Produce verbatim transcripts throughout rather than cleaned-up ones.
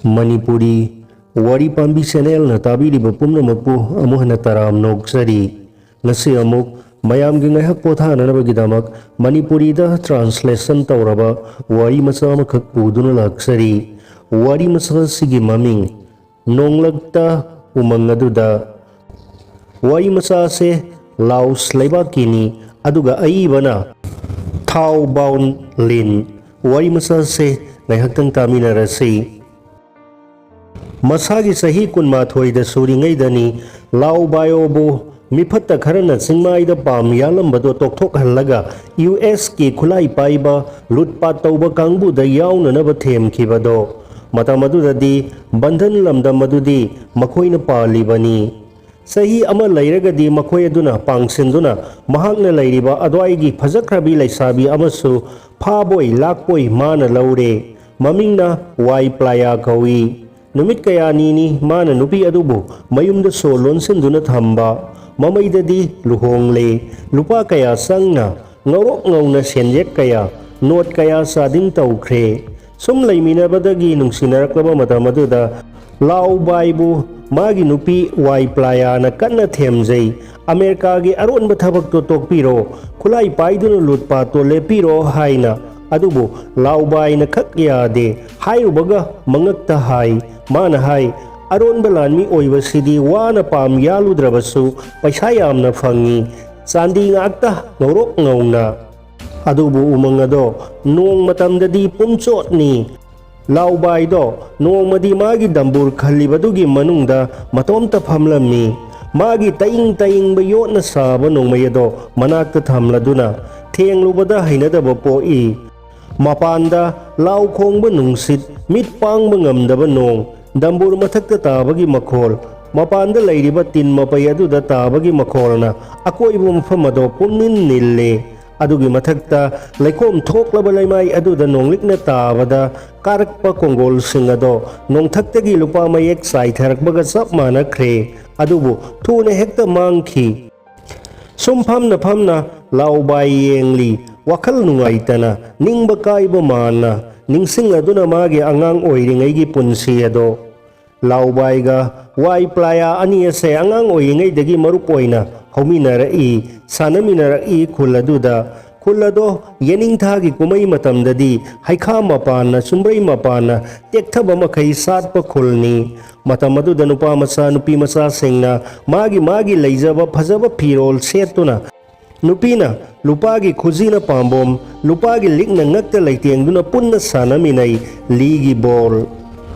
ꯃꯅꯤꯄꯨꯔꯤ ꯋꯥꯔꯤ ꯄꯥꯝꯕꯤ ꯆꯦꯅꯦꯜꯅ ꯇꯥꯕꯤꯔꯤꯕ ꯄꯨꯝꯅꯃꯛꯄꯨ ꯑꯃꯨꯛ ꯍꯟꯅ ꯇꯔꯥꯝꯅ ꯑꯣꯛꯆꯔꯤ꯫ ꯉꯁꯤ ꯑꯃꯨꯛ ꯃꯌꯥꯝꯒꯤ ꯉꯥꯏꯍꯥꯛ ꯄꯣꯊꯥꯅꯅꯕꯒꯤꯗꯃꯛ ꯃꯅꯤꯄꯨꯔꯤꯗ ꯇ꯭ꯔꯥꯟꯁꯂꯦꯁꯟ ꯇꯧꯔꯕ ꯋꯥꯔꯤ ꯃꯆꯥ ꯑꯃꯈꯛ ꯄꯨꯗꯨꯅ ꯂꯥꯛꯆꯔꯤ꯫ ꯋꯥꯔꯤ ꯃꯆꯥ ꯑꯁꯤꯒꯤ ꯃꯃꯤꯡ ꯅꯣꯡꯂꯛꯇ ꯎꯃꯪ ꯑꯗꯨꯗ꯫ ꯋꯥꯔꯤ ꯃꯆꯥꯁꯦ ꯂꯥꯎꯁ ꯂꯩꯕꯥꯛꯀꯤꯅꯤ, ꯑꯗꯨꯒ ꯑꯏꯕꯅ ꯊꯥꯎ ꯕꯥꯎꯟ ꯂꯤꯟ꯫ ꯋꯥꯔꯤ ꯃꯆꯥꯁꯦ ꯉꯥꯏꯍꯥꯛꯇꯪ ꯇꯥꯃꯤꯟꯅꯔꯁꯤ꯫ ꯃꯁꯥꯒꯤ ꯆꯍꯤ ꯀꯨꯟꯃꯥꯊꯣꯏꯗ ꯁꯨꯔꯤꯉꯩꯗꯅꯤ ꯂꯥꯎ ꯕꯥꯏꯑꯣꯕꯨ ꯃꯤꯐꯠꯇ ꯈꯔꯅ ꯆꯤꯡꯃꯥꯏꯗ ꯄꯥꯝ ꯌꯥꯜꯂꯝꯕꯗꯣ ꯇꯣꯛꯊꯣꯛꯍꯜꯂꯒ ꯌꯨ ꯑꯦꯁꯀꯤ ꯈꯨꯠꯂꯥꯏ ꯄꯥꯏꯕ ꯂꯨꯠꯄꯥꯠ ꯇꯧꯕ ꯀꯥꯡꯕꯨꯗ ꯌꯥꯎꯅꯅꯕ ꯊꯦꯝꯈꯤꯕꯗꯣ꯫ ꯃꯇꯝ ꯑꯗꯨꯗꯗꯤ ꯕꯟꯙꯟ ꯂꯝꯗꯝ ꯑꯗꯨꯗꯤ ꯃꯈꯣꯏꯅ ꯄꯥꯜꯂꯤꯕꯅꯤ꯫ ꯆꯍꯤ ꯑꯃ ꯂꯩꯔꯒꯗꯤ ꯃꯈꯣꯏ ꯑꯗꯨꯅ ꯄꯥꯡꯁꯤꯟꯗꯨꯅ ꯃꯍꯥꯛꯅ ꯂꯩꯔꯤꯕ ꯑꯗ꯭ꯋꯥꯏꯒꯤ ꯐꯖꯈ꯭ꯔꯕꯤ ꯂꯩꯁꯥꯕꯤ ꯑꯃꯁꯨ ꯐꯥꯕꯣꯏ ꯂꯥꯛꯄꯣꯏ ꯃꯥꯅ ꯂꯧꯔꯦ꯫ ꯃꯃꯤꯡꯅ ꯋꯥꯏ ꯄ꯭ꯂꯥꯌꯥ ꯀꯧꯏ꯫ ꯅꯨꯃꯤꯠ ꯀꯌꯥꯅꯤꯅꯤ ꯃꯥꯅ ꯅꯨꯄꯤ ꯑꯗꯨꯕꯨ ꯃꯌꯨꯝꯗ ꯁꯣ ꯂꯣꯟꯁꯤꯟꯗꯨꯅ ꯊꯝꯕ꯫ ꯃꯃꯩꯗꯗꯤ ꯂꯨꯍꯣꯡꯂꯦ꯫ ꯂꯨꯄꯥ ꯀꯌꯥ ꯆꯪꯅ ꯉꯧꯔꯣꯛ ꯉꯧꯅ ꯁꯦꯟꯖꯦꯛ ꯀꯌꯥ, ꯅꯣꯠ ꯀꯌꯥ ꯆꯥꯗꯤꯡ ꯇꯧꯈ꯭ꯔꯦ꯫ ꯁꯨꯝ ꯂꯩꯃꯤꯟꯅꯕꯗꯒꯤ ꯅꯨꯡꯁꯤꯅꯔꯛꯂꯕ ꯃꯇꯝ ꯑꯗꯨꯗ ꯂꯥꯎꯕꯥꯏꯕꯨ ꯃꯥꯒꯤ ꯅꯨꯄꯤ ꯋꯥꯏ ꯄ꯭ꯂꯥꯌꯥꯅ ꯀꯟꯅ ꯊꯦꯝꯖꯩ꯫ "ꯑꯃꯦꯔꯤꯀꯥꯒꯤ ꯑꯔꯣꯟꯕ ꯊꯕꯛꯇꯣ ꯇꯣꯛꯄꯤꯔꯣ, ꯈꯨꯠꯂꯥꯏ ꯄꯥꯏꯗꯨꯅ ꯂꯨꯠꯄꯥꯠꯇꯣ ꯂꯦꯞꯄꯤꯔꯣ" ꯍꯥꯏꯅ꯫ ꯑꯗꯨꯕꯨ ꯂꯥꯎꯕꯥꯏꯅ ꯈꯛ ꯌꯥꯗꯦ꯫ ꯍꯥꯏꯔꯨꯕꯒ ꯃꯉꯛꯇ ꯍꯥꯏ꯫ ꯃꯥꯅ ꯍꯥꯏ, "ꯑꯔꯣꯟꯕ ꯂꯥꯟꯃꯤ ꯑꯣꯏꯕꯁꯤꯗꯤ ꯋꯥꯅ ꯄꯥꯝ ꯌꯥꯜꯂꯨꯗ꯭ꯔꯕꯁꯨ ꯄꯩꯁꯥ ꯌꯥꯝꯅ ꯐꯪꯉꯤ꯫ ꯆꯥꯟꯗꯤ ꯉꯥꯛꯇ ꯉꯧꯔꯣꯛ ꯉꯧꯅ"꯫ ꯑꯗꯨꯕꯨ ꯎꯃꯪ ꯑꯗꯣ ꯅꯣꯡ ꯃꯇꯝꯗꯗꯤ ꯄꯨꯝꯆꯣꯠꯅꯤ꯫ ꯂꯥꯎꯕꯥꯏꯗꯣ ꯅꯣꯡꯃꯗꯤ ꯃꯥꯒꯤ ꯗꯝꯕꯨꯔ ꯈꯜꯂꯤꯕꯗꯨꯒꯤ ꯃꯅꯨꯡꯗ ꯃꯇꯣꯝꯇ ꯐꯝꯂꯝꯃꯤ꯫ ꯃꯥꯒꯤ ꯇꯌꯤꯡ ꯇꯌꯤꯡꯕ ꯌꯣꯠꯅ ꯁꯥꯕ ꯅꯣꯡꯃꯩ ꯑꯗꯣ ꯃꯅꯥꯛꯇ ꯊꯝꯂꯗꯨꯅ ꯊꯦꯡꯂꯨꯕꯗ ꯍꯩꯅꯗꯕ ꯄꯣꯛꯏ꯫ ꯃꯄꯥꯟꯗ ꯂꯥꯎ ꯈꯣꯡꯕ ꯅꯨꯡꯁꯤꯠ, ꯃꯤꯠ ꯄꯥꯡꯕ ꯉꯝꯗꯕ ꯅꯣꯡ, ꯗꯝꯕꯨꯔ ꯃꯊꯛꯇ ꯇꯥꯕꯒꯤ ꯃꯈꯣꯜ, ꯃꯄꯥꯟꯗ ꯂꯩꯔꯤꯕ ꯇꯤꯟ ꯃꯄꯩ ꯑꯗꯨꯗ ꯇꯥꯕꯒꯤ ꯃꯈꯣꯜꯅ ꯑꯀꯣꯏꯕ ꯃꯐꯝ ꯑꯗꯣ ꯄꯨꯝꯅꯤꯜ ꯅꯤꯜꯂꯦ꯫ ꯑꯗꯨꯒꯤ ꯃꯊꯛꯇ ꯂꯩꯈꯣꯝ ꯊꯣꯛꯂꯕ ꯂꯩꯃꯥꯏ ꯑꯗꯨꯗ ꯅꯣꯡꯂꯤꯛꯅ ꯇꯥꯕꯗ ꯀꯥꯔꯛꯄ ꯀꯣꯡꯒꯣꯜꯁꯤꯡ ꯑꯗꯣ ꯅꯣꯡꯊꯛꯇꯒꯤ ꯂꯨꯄꯥ ꯃꯌꯦꯛ ꯆꯥꯏꯊꯔꯛꯄꯒ ꯆꯞ ꯃꯥꯟꯅꯈ꯭ꯔꯦ꯫ ꯑꯗꯨꯕꯨ ꯊꯨꯅ ꯍꯦꯛꯇ ꯃꯥꯡꯈꯤ꯫ ꯁꯨꯝ ꯐꯝꯅ ꯐꯝꯅ ꯂꯥꯎꯕꯥꯏ ꯌꯦꯡꯂꯤ, ꯋꯥꯈꯜ ꯅꯨꯡꯉꯥꯏꯇꯅ, ꯅꯤꯡꯕ ꯀꯥꯏꯕ ꯃꯥꯟꯅ꯫ ꯅꯤꯡꯁꯤꯡꯂꯗꯨꯅ ꯃꯥꯒꯤ ꯑꯉꯥꯡ ꯑꯣꯏꯔꯤꯉꯩꯒꯤ ꯄꯨꯟꯁꯤ ꯑꯗꯣ꯫ ꯂꯥꯎꯕꯥꯏꯒ ꯋꯥꯏ ꯄ꯭ꯂꯥꯌꯥ ꯑꯅꯤ ꯑꯁꯦ ꯑꯉꯥꯡ ꯑꯣꯏꯔꯤꯉꯩꯗꯒꯤ ꯃꯔꯨꯞ ꯑꯣꯏꯅ ꯍꯧꯃꯤꯟꯅꯔꯛꯏ, ꯁꯥꯟꯅꯃꯤꯟꯅꯔꯛꯏ ꯈꯨꯜ ꯑꯗꯨꯗ꯫ ꯈꯨꯜ ꯑꯗꯣ ꯌꯦꯅꯤꯡꯊꯥꯒꯤ ꯀꯨꯝꯍꯩ ꯃꯇꯝꯗꯗꯤ ꯍꯩꯈꯥ ꯃꯄꯥꯟꯅ, ꯆꯨꯝꯕ꯭ꯔꯩ ꯃꯄꯥꯟꯅ ꯇꯦꯛꯊꯕ ꯃꯈꯩ ꯁꯥꯠꯄ ꯈꯨꯜꯅꯤ꯫ ꯃꯇꯝ ꯑꯗꯨꯗ ꯅꯨꯄꯥ ꯃꯆꯥ, ꯅꯨꯄꯤ ꯃꯆꯥꯁꯤꯡꯅ ꯃꯥꯒꯤ ꯃꯥꯒꯤ ꯂꯩꯖꯕ ꯐꯖꯕ ꯐꯤꯔꯣꯜ ꯁꯦꯠꯇꯨꯅ, ꯅꯨꯄꯤꯅ ꯂꯨꯄꯥꯒꯤ ꯈꯨꯖꯤꯅ ꯄꯥꯝꯕꯣꯝ, ꯂꯨꯄꯥꯒꯤ ꯂꯤꯛꯅ ꯉꯛꯇ ꯂꯩꯇꯦꯡꯗꯨꯅ ꯄꯨꯟꯅ ꯁꯥꯟꯅꯃꯤꯟꯅꯩ ꯂꯤꯒꯤ ꯕꯣꯜ꯫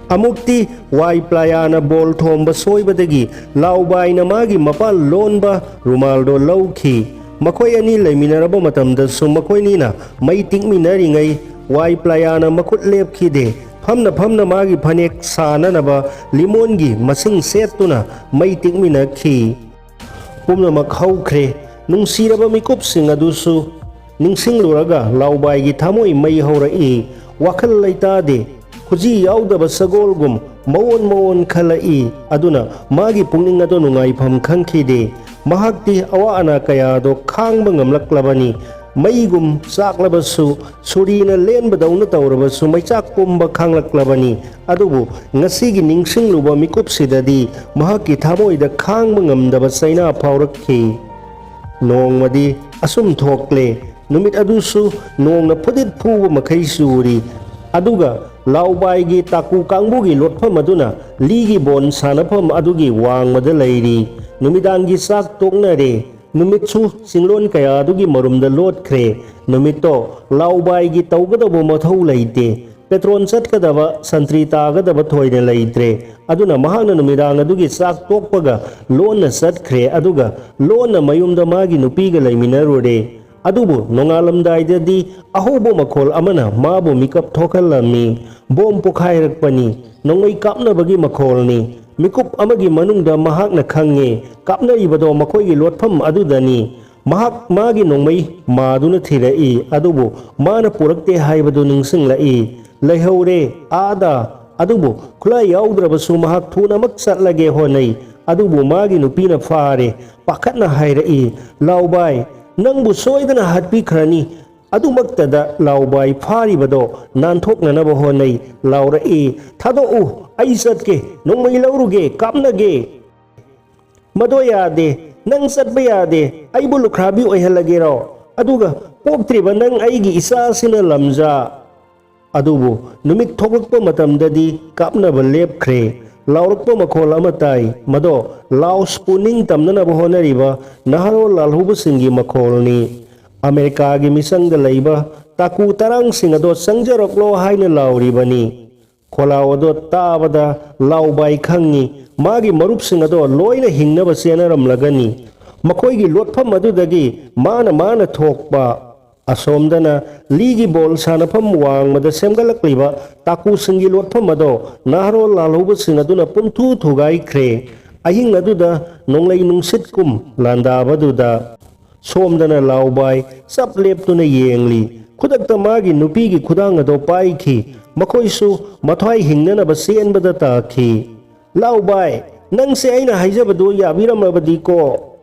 ꯑꯃꯨꯛꯇꯤ ꯋꯥꯏ ꯄ꯭ꯂꯥꯌꯥꯅ ꯕꯣꯜ ꯊꯣꯝꯕ ꯁꯣꯏꯕꯗꯒꯤ ꯂꯥꯎꯕꯥꯏꯅ ꯃꯥꯒꯤ ꯃꯄꯥꯜ ꯂꯣꯟꯕ ꯔꯨꯃꯥꯜꯗꯣ ꯂꯧꯈꯤ꯫ ꯃꯈꯣꯏ ꯑꯅꯤ ꯂꯩꯃꯤꯟꯅꯔꯕ ꯃꯇꯝꯗꯁꯨ ꯃꯈꯣꯏꯅꯤꯅ ꯃꯩ ꯇꯤꯛꯃꯤꯟꯅꯔꯤꯉꯩ ꯋꯥꯏ ꯄ꯭ꯂꯥꯌꯥꯅ ꯃꯈꯨꯠ ꯂꯦꯞꯈꯤꯗꯦ꯫ ꯐꯝꯅ ꯐꯝꯅ ꯃꯥꯒꯤ ꯐꯅꯦꯛ ꯁꯥꯅꯅꯕ ꯂꯤꯃꯣꯟꯒꯤ ꯃꯁꯤꯡ ꯁꯦꯠꯇꯨꯅ ꯃꯩ ꯇꯤꯛꯃꯤꯟꯅꯈꯤ꯫ ꯄꯨꯝꯅꯃꯛ ꯍꯧꯈ꯭ꯔꯦ꯫ ꯅꯨꯡꯁꯤꯔꯕ ꯃꯤꯀꯨꯞꯁꯤꯡ ꯑꯗꯨꯁꯨ ꯅꯤꯡꯁꯤꯡꯂꯨꯔꯒ ꯂꯥꯎꯕꯥꯏꯒꯤ ꯊꯃꯣꯏ ꯃꯩ ꯍꯧꯔꯛꯏ꯫ ꯋꯥꯈꯜ ꯂꯩꯇꯥꯗꯦ꯫ ꯈꯨꯖꯤ ꯌꯥꯎꯗꯕ ꯁꯒꯣꯜꯒꯨꯝ ꯃꯑꯣꯟ ꯃꯑꯣꯟ ꯈꯜꯂꯛꯏ꯫ ꯑꯗꯨꯅ ꯃꯥꯒꯤ ꯄꯨꯛꯅꯤꯡ ꯑꯗꯣ ꯅꯨꯡꯉꯥꯏꯐꯝ ꯈꯪꯈꯤꯗꯦ꯫ ꯃꯍꯥꯛꯇꯤ ꯑꯋꯥ ꯑꯅꯥ ꯀꯌꯥꯗꯣ ꯈꯥꯡꯕ ꯉꯝꯂꯛꯂꯕꯅꯤ꯫ ꯃꯩꯒꯨꯝ ꯆꯥꯛꯂꯕꯁꯨ, ꯁꯨꯔꯤꯅ ꯂꯦꯟꯕꯗꯧꯅ ꯇꯧꯔꯕꯁꯨ ꯃꯩꯆꯥꯛ ꯄꯨꯝꯕ ꯈꯥꯡꯂꯛꯂꯕꯅꯤ꯫ ꯑꯗꯨꯕꯨ ꯉꯁꯤꯒꯤ ꯅꯤꯡꯁꯤꯡꯂꯨꯕ ꯃꯤꯀꯨꯞꯁꯤꯗꯗꯤ ꯃꯍꯥꯛꯀꯤ ꯊꯃꯣꯏꯗ ꯈꯥꯡꯕ ꯉꯝꯗꯕ ꯆꯩꯅꯥ ꯐꯥꯎꯔꯛꯈꯤ꯫ ꯅꯣꯡꯃꯗꯤ ꯑꯁꯨꯝ ꯊꯣꯛꯂꯦ꯫ ꯅꯨꯃꯤꯠ ꯑꯗꯨꯁꯨ ꯅꯣꯡꯅ ꯐꯨꯗꯤꯠ ꯐꯨꯕ ꯃꯈꯩ ꯆꯨꯔꯤ꯫ ꯑꯗꯨꯒ ꯂꯥꯎꯕꯥꯏꯒꯤ ꯇꯥꯀꯨ ꯀꯥꯡꯕꯨꯒꯤ ꯂꯣꯠꯐꯝ ꯑꯗꯨꯅ ꯂꯤꯒꯤ ꯕꯣꯟ ꯁꯥꯟꯅꯐꯝ ꯑꯗꯨꯒꯤ ꯋꯥꯡꯃꯗ ꯂꯩꯔꯤ꯫ ꯅꯨꯃꯤꯗꯥꯡꯒꯤ ꯆꯥꯛ ꯇꯣꯛꯅꯔꯦ꯫ ꯅꯨꯃꯤꯠꯁꯨ ꯆꯤꯡꯂꯣꯟ ꯀꯌꯥꯗꯨꯒꯤ ꯃꯔꯨꯝꯗ ꯂꯣꯠꯈ꯭ꯔꯦ꯫ ꯅꯨꯃꯤꯠꯇꯣ ꯂꯥꯎꯕꯥꯏꯒꯤ ꯇꯧꯒꯗꯧꯕ ꯃꯊꯧ ꯂꯩꯇꯦ꯫ ꯄꯦꯇ꯭ꯔꯣꯟ ꯆꯠꯀꯗꯕ, ꯁꯟꯇ꯭ꯔꯤ ꯇꯥꯒꯗꯕ ꯊꯣꯏꯅ ꯂꯩꯇ꯭ꯔꯦ꯫ ꯑꯗꯨꯅ ꯃꯍꯥꯛꯅ ꯅꯨꯃꯤꯗꯥꯡ ꯑꯗꯨꯒꯤ ꯆꯥꯛ ꯇꯣꯛꯄꯒ ꯂꯣꯟꯅ ꯆꯠꯈ꯭ꯔꯦ, ꯑꯗꯨꯒ ꯂꯣꯟꯅ ꯃꯌꯨꯝꯗ ꯃꯥꯒꯤ ꯅꯨꯄꯤꯒ ꯂꯩꯃꯤꯟꯅꯔꯨꯔꯦ꯫ ꯑꯗꯨꯕꯨ ꯅꯣꯡꯉꯥꯜꯂꯝꯗꯥꯏꯗꯗꯤ ꯑꯍꯧꯕ ꯃꯈꯣꯜ ꯑꯃꯅ ꯃꯥꯕꯨ ꯃꯤꯀꯞ ꯊꯣꯛꯍꯜꯂꯝꯃꯤ꯫ ꯕꯣꯝ ꯄꯣꯈꯥꯏꯔꯛꯄꯅꯤ, ꯅꯣꯡꯃꯩ ꯀꯥꯞꯅꯕꯒꯤ ꯃꯈꯣꯜꯅꯤ꯫ ꯃꯤꯀꯨꯞ ꯑꯃꯒꯤ ꯃꯅꯨꯡꯗ ꯃꯍꯥꯛꯅ ꯈꯪꯉꯦ, ꯀꯥꯞꯅꯔꯤꯕꯗꯣ ꯃꯈꯣꯏꯒꯤ ꯂꯣꯠꯐꯝ ꯑꯗꯨꯗꯅꯤ꯫ ꯃꯍꯥꯛ ꯃꯥꯒꯤ ꯅꯣꯡꯃꯩ ꯃꯥꯗꯨꯅ ꯊꯤꯔꯛꯏ, ꯑꯗꯨꯕꯨ ꯃꯥꯅ ꯄꯨꯔꯛꯇꯦ ꯍꯥꯏꯕꯗꯨ ꯅꯤꯡꯁꯤꯡꯂꯛꯏ꯫ ꯂꯩꯍꯧꯔꯦ ꯑꯥꯗ꯫ ꯑꯗꯨꯕꯨ ꯈꯨꯠꯂꯥꯏ ꯌꯥꯎꯗ꯭ꯔꯕꯁꯨ ꯃꯍꯥꯛ ꯊꯨꯅꯃꯛ ꯆꯠꯂꯒꯦ ꯍꯣꯠꯅꯩ꯫ ꯑꯗꯨꯕꯨ ꯃꯥꯒꯤ ꯅꯨꯄꯤꯅ ꯐꯥꯔꯦ꯫ ꯄꯥꯈꯠꯅ ꯍꯥꯏꯔꯛꯏ, "ꯂꯥꯎꯕꯥꯏ, ꯅꯪꯕꯨ ꯁꯣꯏꯗꯅ ꯍꯥꯠꯄꯤꯈ꯭ꯔꯅꯤ꯫ ꯑꯗꯨꯃꯛꯇꯗ ꯂꯥꯎꯕꯥꯏ ꯐꯥꯔꯤꯕꯗꯣ ꯅꯥꯟꯊꯣꯛꯅꯅꯕ ꯍꯣꯠꯅꯩ꯫ ꯂꯥꯎꯔꯛꯏ, "ꯊꯥꯗꯣꯛꯎ, ꯑꯩ ꯆꯠꯀꯦ, ꯅꯣꯡꯃꯩ ꯂꯧꯔꯨꯒꯦ, ꯀꯥꯞꯅꯒꯦ"꯫ "ꯃꯗꯣ ꯌꯥꯗꯦ, ꯅꯪ ꯆꯠꯄ ꯌꯥꯗꯦ, ꯑꯩꯕꯨ ꯂꯨꯈ꯭ꯔꯥꯕꯤ ꯑꯣꯏꯍꯜꯂꯒꯦꯔꯣ? ꯑꯗꯨꯒ ꯄꯣꯛꯇ꯭ꯔꯤꯕ ꯅꯪ ꯑꯩꯒꯤ ꯏꯆꯥꯁꯤꯅ ꯂꯝꯖꯥ"꯫ ꯑꯗꯨꯕꯨ ꯅꯨꯃꯤꯠ ꯊꯣꯛꯂꯛꯄ ꯃꯇꯝꯗꯗꯤ ꯀꯥꯞꯅꯕ ꯂꯦꯞꯈ꯭ꯔꯦ꯫ ꯂꯥꯎꯔꯛꯄ ꯃꯈꯣꯜ ꯑꯃ ꯇꯥꯏ꯫ ꯃꯗꯣ ꯂꯥꯎꯁꯄꯨ ꯅꯤꯡꯇꯝꯅꯅꯕ ꯍꯣꯠꯅꯔꯤꯕ ꯅꯍꯥꯔꯣꯜ ꯂꯥꯜꯍꯧꯕꯁꯤꯡꯒꯤ ꯃꯈꯣꯜꯅꯤ꯫ ꯑꯃꯦꯔꯤꯀꯥꯒꯤ ꯃꯤꯁꯪꯗ ꯂꯩꯕ ꯇꯥꯀꯨ ꯇꯔꯥꯡꯁꯤꯡ ꯑꯗꯣ ꯆꯪꯖꯔꯛꯂꯣ ꯍꯥꯏꯅ ꯂꯥꯎꯔꯤꯕꯅꯤ꯫ ꯈꯣꯜꯂꯥꯎ ꯑꯗꯣ ꯇꯥꯕꯗ ꯂꯥꯎꯕꯥꯏ ꯈꯪꯉꯤ, ꯃꯥꯒꯤ ꯃꯔꯨꯞꯁꯤꯡ ꯑꯗꯣ ꯂꯣꯏꯅ ꯍꯤꯡꯅꯕ ꯆꯦꯟꯅꯔꯝꯂꯒꯅꯤ꯫ ꯃꯈꯣꯏꯒꯤ ꯂꯣꯠꯐꯝ ꯑꯗꯨꯗꯒꯤ ꯃꯥꯅ ꯃꯥꯅ ꯊꯣꯛꯄ꯫ ꯑꯁꯣꯝꯗꯅ ꯂꯤꯒꯤ ꯕꯣꯜ ꯁꯥꯟꯅꯐꯝ ꯋꯥꯡꯃꯗ ꯁꯦꯝꯒꯠꯂꯛꯂꯤꯕ ꯇꯥꯀꯨꯁꯤꯡꯒꯤ ꯂꯣꯠꯐꯝ ꯑꯗꯣ ꯅꯍꯥꯔꯣꯜ ꯂꯥꯜꯍꯧꯕꯁꯤꯡ ꯑꯗꯨꯅ ꯄꯨꯝꯊꯨ ꯊꯨꯒꯥꯏꯈ꯭ꯔꯦ꯫ ꯑꯍꯤꯡ ꯑꯗꯨꯗ ꯅꯣꯡꯂꯩ ꯅꯨꯡꯁꯤꯠꯀꯨꯝ ꯂꯥꯟꯗꯥꯕꯗꯨꯗ ꯁꯣꯝꯗꯅ ꯂꯥꯎꯕꯥꯏ ꯆꯞ ꯂꯦꯞꯇꯨꯅ ꯌꯦꯡꯂꯤ꯫ ꯈꯨꯗꯛꯇ ꯃꯥꯒꯤ ꯅꯨꯄꯤꯒꯤ ꯈꯨꯗꯥꯡ ꯑꯗꯣ ꯄꯥꯏꯈꯤ꯫ ꯃꯈꯣꯏꯁꯨ ꯃꯊ꯭ꯋꯥꯏ ꯍꯤꯡꯅꯅꯕ ꯆꯦꯟꯕꯗ ꯇꯥꯈꯤ꯫ "ꯂꯥꯎꯕꯥꯏ, ꯅꯪꯁꯦ ꯑꯩꯅ ꯍꯥꯏꯖꯕꯗꯨ ꯌꯥꯕꯤꯔꯝꯂꯕꯗꯤꯀꯣ?"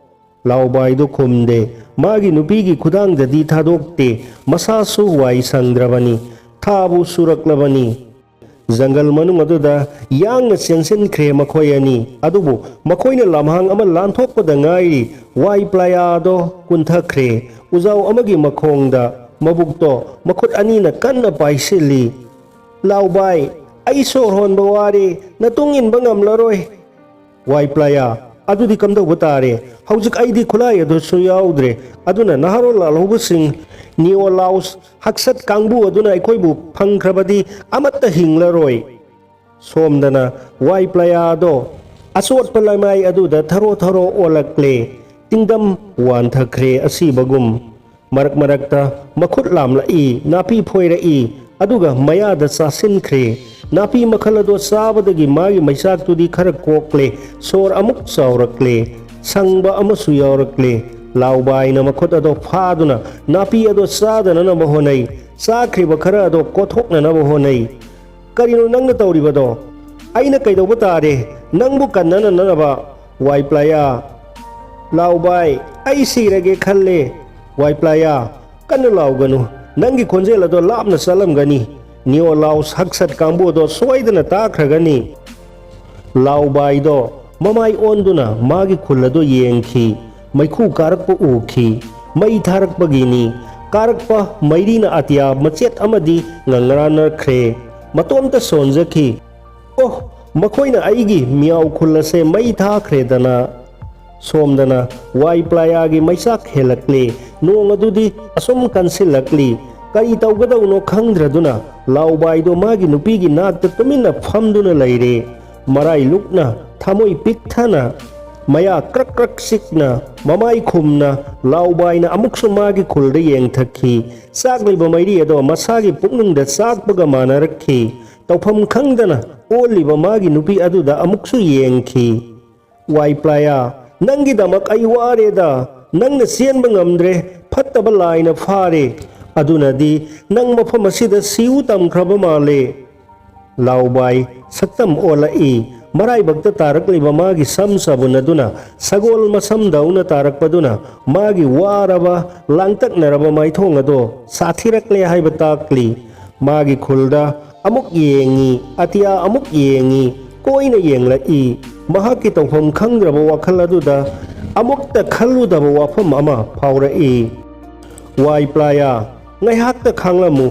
ꯂꯥꯎꯕꯥꯏꯗꯨ ꯈꯨꯝꯗꯦ꯫ ꯃꯥꯒꯤ ꯅꯨꯄꯤꯒꯤ ꯈꯨꯗꯥꯡꯗꯗꯤ ꯊꯥꯗꯣꯛꯇꯦ꯫ ꯃꯁꯥꯁꯨ ꯋꯥꯏ ꯁꯪꯗ꯭ꯔꯕꯅꯤ꯫ ꯊꯥꯕꯨ ꯁꯨꯔꯛꯂꯕꯅꯤ꯫ ꯖꯪꯒꯜ ꯃꯅꯨꯡ ꯑꯗꯨꯗ ꯌꯥꯡꯅ ꯆꯦꯟꯁꯤꯟꯈ꯭ꯔꯦ ꯃꯈꯣꯏ ꯑꯅꯤ꯫ ꯑꯗꯨꯕꯨ ꯃꯈꯣꯏꯅ ꯂꯝꯍꯥꯡ ꯑꯃ ꯂꯥꯟꯊꯣꯛꯄꯗ ꯉꯥꯏꯔꯤ꯫ ꯋꯥꯏ ꯄ꯭ꯂꯥꯌꯥꯗꯣ ꯀꯨꯟꯊꯈ꯭ꯔꯦ꯫ ꯎꯖꯥꯎ ꯑꯃꯒꯤ ꯃꯈꯣꯡꯗ ꯃꯕꯨꯛꯇꯣ ꯃꯈꯨꯠ ꯑꯅꯤꯅ ꯀꯟꯅ ꯄꯥꯏꯁꯤꯜꯂꯤ꯫ "ꯂꯥꯎꯕꯥꯏ, ꯑꯩ ꯁꯣꯔ ꯍꯣꯟꯕ ꯋꯥꯔꯦ, ꯅꯇꯨꯡ ꯏꯟꯕ ꯉꯝꯂꯔꯣꯏ"꯫ "ꯋꯥꯏ ꯄ꯭ꯂꯥꯌꯥ, ꯑꯗꯨꯗꯤ ꯀꯝꯗꯧꯕ ꯇꯥꯔꯦ? ꯍꯧꯖꯤꯛ ꯑꯩꯗꯤ ꯈꯨꯠꯂꯥꯏ ꯑꯗꯨꯁꯨ ꯌꯥꯎꯗ꯭ꯔꯦ꯫ ꯑꯗꯨꯅ ꯅꯍꯥꯔꯣꯜ ꯂꯥꯜꯍꯧꯕꯁꯤꯡ, ꯅꯤꯑꯣꯂꯥꯎꯁ ꯍꯛꯁꯠ ꯀꯥꯡꯕꯨ ꯑꯗꯨꯅ ꯑꯩꯈꯣꯏꯕꯨ ꯐꯪꯈ꯭ꯔꯕꯗꯤ ꯑꯃꯠꯇ ꯍꯤꯡꯂꯔꯣꯏ"꯫ ꯁꯣꯝꯗꯅ ꯋꯥꯏ ꯄ꯭ꯂꯥꯌꯥꯗꯣ ꯑꯆꯣꯠꯄ ꯂꯩꯃꯥꯏ ꯑꯗꯨꯗ ꯊꯔꯣ ꯊꯔꯣ ꯑꯣꯜꯂꯛꯂꯦ꯫ ꯇꯤꯡꯗꯝ ꯋꯥꯟꯊꯈ꯭ꯔꯦ ꯑꯁꯤꯕꯒꯨꯝ꯫ ꯃꯔꯛ ꯃꯔꯛꯇ ꯃꯈꯨꯠ ꯂꯥꯝꯂꯛꯏ, ꯅꯥꯄꯤ ꯐꯣꯏꯔꯛꯏ, ꯑꯗꯨꯒ ꯃꯌꯥꯗ ꯆꯥꯁꯤꯟꯈ꯭ꯔꯦ꯫ ꯅꯥꯄꯤ ꯃꯈꯜ ꯑꯗꯣ ꯆꯥꯕꯗꯒꯤ ꯃꯥꯒꯤ ꯃꯩꯆꯥꯛꯇꯨꯗꯤ ꯈꯔ ꯀꯣꯛꯂꯦ, ꯁꯣꯔ ꯑꯃꯨꯛ ꯆꯥꯎꯔꯛꯂꯦ꯫ ꯁꯪꯕ ꯑꯃꯁꯨ ꯌꯥꯎꯔꯛꯂꯦ꯫ ꯂꯥꯎꯕꯥꯏꯅ ꯃꯈꯨꯠ ꯑꯗꯣ ꯐꯥꯗꯨꯅ ꯅꯥꯄꯤ ꯑꯗꯣ ꯆꯥꯗꯅꯅꯕ ꯍꯣꯠꯅꯩ꯫ ꯆꯥꯈ꯭ꯔꯤꯕ ꯈꯔ ꯑꯗꯣ ꯀꯣꯠꯊꯣꯛꯅꯅꯕ ꯍꯣꯠꯅꯩ꯫ "ꯀꯔꯤꯅꯣ ꯅꯪꯅ ꯇꯧꯔꯤꯕꯗꯣ? ꯑꯩꯅ ꯀꯩꯗꯧꯕ ꯇꯥꯔꯦ ꯅꯪꯕꯨ ꯀꯟꯅꯅꯅꯕ? ꯋꯥꯏ ꯄ꯭ꯂꯥꯌꯥ"꯫ "ꯂꯥꯎꯕꯥꯏ, ꯑꯩ ꯁꯤꯔꯒꯦ ꯈꯜꯂꯦ"꯫ "ꯋꯥꯏ ꯄ꯭ꯂꯥꯌꯥ, "ꯀꯟꯅ ꯂꯥꯎꯒꯅꯨ, ꯅꯪꯒꯤ ꯈꯣꯟꯖꯦꯜ ꯑꯗꯣ ꯂꯥꯞꯅ ꯆꯠꯂꯝꯒꯅꯤ꯫ ꯅꯤꯑꯣ ꯂꯥꯎ ꯁꯛꯁꯠ ꯀꯥꯡꯕꯨ ꯑꯗꯣ ꯁꯣꯏꯗꯅ ꯇꯥꯈ꯭ꯔꯒꯅꯤ"꯫ ꯂꯥꯎꯕꯥꯏꯗꯣ ꯃꯃꯥꯏ ꯑꯣꯟꯗꯨꯅ ꯃꯥꯒꯤ ꯈꯨꯜ ꯑꯗꯨ ꯌꯦꯡꯈꯤ꯫ ꯃꯩꯈꯨ ꯀꯥꯔꯛꯄ ꯎꯈꯤ꯫ ꯃꯩ ꯊꯥꯔꯛꯄꯒꯤꯅꯤ꯫ ꯀꯥꯔꯛꯄ ꯃꯩꯔꯤꯅ ꯑꯇꯤꯌꯥ ꯃꯆꯦꯠ ꯑꯃꯗꯤ ꯉꯪꯔꯥꯟꯅꯈ꯭ꯔꯦ꯫ ꯃꯇꯣꯝꯇ ꯁꯣꯟꯖꯈꯤ꯫ "ꯑꯣꯍ, ꯃꯈꯣꯏꯅ ꯑꯩꯒꯤ ꯃꯤꯌꯥꯎ ꯈꯨꯜ ꯑꯁꯦ ꯃꯩ ꯊꯥꯈ꯭ꯔꯦꯗꯅ"꯫ ꯁꯣꯝꯗꯅ ꯋꯥꯏ ꯄ꯭ꯂꯥꯌꯥꯒꯤ ꯃꯩꯆꯥꯛ ꯍꯦꯜꯂꯛꯂꯦ꯫ ꯅꯣꯡ ꯑꯗꯨꯗꯤ ꯑꯁꯨꯝ ꯀꯟꯁꯤꯜꯂꯛꯂꯤ꯫ ꯀꯔꯤ ꯇꯧꯒꯗꯧꯅꯣ ꯈꯪꯗ꯭ꯔꯗꯨꯅ ꯂꯥꯎꯕꯥꯏꯗꯣ ꯃꯥꯒꯤ ꯅꯨꯄꯤꯒꯤ ꯅꯥꯛꯇ ꯇꯨꯃꯤꯟꯅ ꯐꯝꯗꯨꯅ ꯂꯩꯔꯦ꯫ ꯃꯔꯥꯏ ꯂꯨꯛꯅ, ꯊꯃꯣꯏ ꯄꯤꯛ ꯊꯟꯅ, ꯃꯌꯥ ꯀ꯭ꯔꯛ ꯀ꯭ꯔꯛ ꯆꯤꯛꯅ, ꯃꯃꯥꯏ ꯈꯨꯝꯅ ꯂꯥꯎꯕꯥꯏꯅ ꯑꯃꯨꯛꯁꯨ ꯃꯥꯒꯤ ꯈꯨꯜꯗ ꯌꯦꯡꯊꯈꯤ꯫ ꯆꯥꯛꯂꯤꯕ ꯃꯩꯔꯤ ꯑꯗꯣ ꯃꯁꯥꯒꯤ ꯄꯨꯛꯅꯨꯡꯗ ꯆꯥꯛꯄꯒ ꯃꯥꯟꯅꯔꯛꯈꯤ꯫ ꯇꯧꯐꯝ ꯈꯪꯗꯅ ꯑꯣꯜꯂꯤꯕ ꯃꯥꯒꯤ ꯅꯨꯄꯤ ꯑꯗꯨꯗ ꯑꯃꯨꯛꯁꯨ ꯌꯦꯡꯈꯤ꯫ "ꯋꯥꯏ ꯄ꯭ꯂꯥꯌꯥ, ꯅꯪꯒꯤꯗꯃꯛ ꯑꯩ ꯋꯥꯔꯦꯗ꯫ ꯅꯪꯅ ꯆꯦꯟꯕ ꯉꯝꯗ꯭ꯔꯦ꯫ ꯐꯠꯇꯕ ꯂꯥꯏꯅ ꯐꯥꯔꯦ꯫ ꯑꯗꯨꯅꯗꯤ ꯅꯪ ꯃꯐꯝ ꯑꯁꯤꯗ ꯁꯤꯎ ꯇꯝꯈ꯭ꯔꯕ ꯃꯥꯜꯂꯦ"꯫ ꯂꯥꯎꯕꯥꯏ ꯁꯛꯇꯝ ꯑꯣꯜꯂꯛꯏ꯫ ꯃꯔꯥꯏꯕꯛꯇ ꯇꯥꯔꯛꯂꯤꯕ ꯃꯥꯒꯤ ꯁꯝ ꯆꯕꯨꯟ ꯑꯗꯨꯅ ꯁꯒꯣꯜ ꯃꯁꯝꯗꯧꯅ ꯇꯥꯔꯛꯄꯗꯨꯅ ꯃꯥꯒꯤ ꯋꯥꯔꯕ, ꯂꯥꯡꯇꯛꯅꯔꯕ ꯃꯥꯏꯊꯣꯡ ꯑꯗꯣ ꯁꯥꯊꯤꯔꯛꯂꯦ ꯍꯥꯏꯕ ꯇꯥꯛꯂꯤ꯫ ꯃꯥꯒꯤ ꯈꯨꯜꯗ ꯑꯃꯨꯛ ꯌꯦꯡꯉꯤ, ꯑꯇꯤꯌꯥ ꯑꯃꯨꯛ ꯌꯦꯡꯉꯤ, ꯀꯣꯏꯅ ꯌꯦꯡꯂꯛꯏ꯫ ꯃꯍꯥꯛꯀꯤ ꯇꯧꯐꯝ ꯈꯪꯗ꯭ꯔꯕ ꯋꯥꯈꯜ ꯑꯗꯨꯗ ꯑꯃꯨꯛꯇ ꯈꯜꯂꯨꯗꯕ ꯋꯥꯐꯝ ꯑꯃ ꯐꯥꯎꯔꯛꯏ꯫ "ꯋꯥꯏ ꯄ꯭ꯂꯥꯌꯥ, ꯉꯥꯏꯍꯥꯛꯇ ꯈꯥꯡꯂꯝꯃꯨ꯫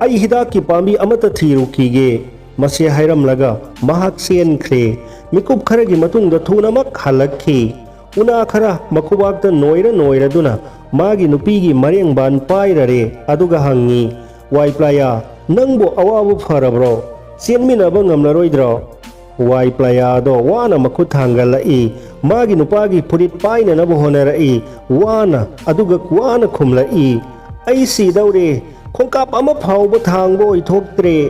ꯑꯩ ꯍꯤꯗꯥꯛꯀꯤ ꯄꯥꯝꯕꯤ ꯑꯃꯠꯇ ꯊꯤꯔꯨꯈꯤꯒꯦ"꯫ ꯃꯁꯤ ꯍꯥꯏꯔꯝꯂꯒ ꯃꯍꯥꯛ ꯆꯦꯟꯈ꯭ꯔꯦ꯫ ꯃꯤꯀꯨꯞ ꯈꯔꯒꯤ ꯃꯇꯨꯡꯗ ꯊꯨꯅꯃꯛ ꯍꯜꯂꯛꯈꯤ꯫ ꯎꯅꯥ ꯈꯔ ꯃꯈꯨꯕꯥꯛꯇ ꯅꯣꯏꯔ ꯅꯣꯏꯔꯗꯨꯅ ꯃꯥꯒꯤ ꯅꯨꯄꯤꯒꯤ ꯃꯔꯦꯡꯕꯥꯟ ꯄꯥꯏꯔꯔꯦ, ꯑꯗꯨꯒ ꯍꯪꯉꯤ, "ꯋꯥꯏ ꯄ꯭ꯂꯥꯌꯥ, ꯅꯪꯕꯨ ꯑꯋꯥꯕ ꯐꯔꯕ꯭ꯔꯣ? ꯆꯦꯟꯃꯤꯟꯅꯕ ꯉꯝꯂꯔꯣꯏꯗ꯭ꯔꯣ?" ꯋꯥꯏ ꯄ꯭ꯂꯥꯌꯥꯗꯣ ꯋꯥꯅ ꯃꯈꯨꯠ ꯊꯥꯡꯒꯠꯂꯛꯏ꯫ ꯃꯥꯒꯤ ꯅꯨꯄꯥꯒꯤ ꯐꯨꯔꯤꯠ ꯄꯥꯏꯅꯅꯕ ꯍꯣꯠꯅꯔꯛꯏ꯫ ꯋꯥꯅ, ꯑꯗꯨꯒ ꯋꯥꯅ ꯈꯨꯝꯂꯛꯏ, "ꯑꯩ ꯁꯤꯗꯧꯔꯦ꯫ ꯈꯣꯡꯀꯥꯞ ꯑꯃ ꯐꯥꯎꯕ ꯊꯥꯡꯕ ꯑꯣꯏꯊꯣꯛꯇ꯭ꯔꯦ"꯫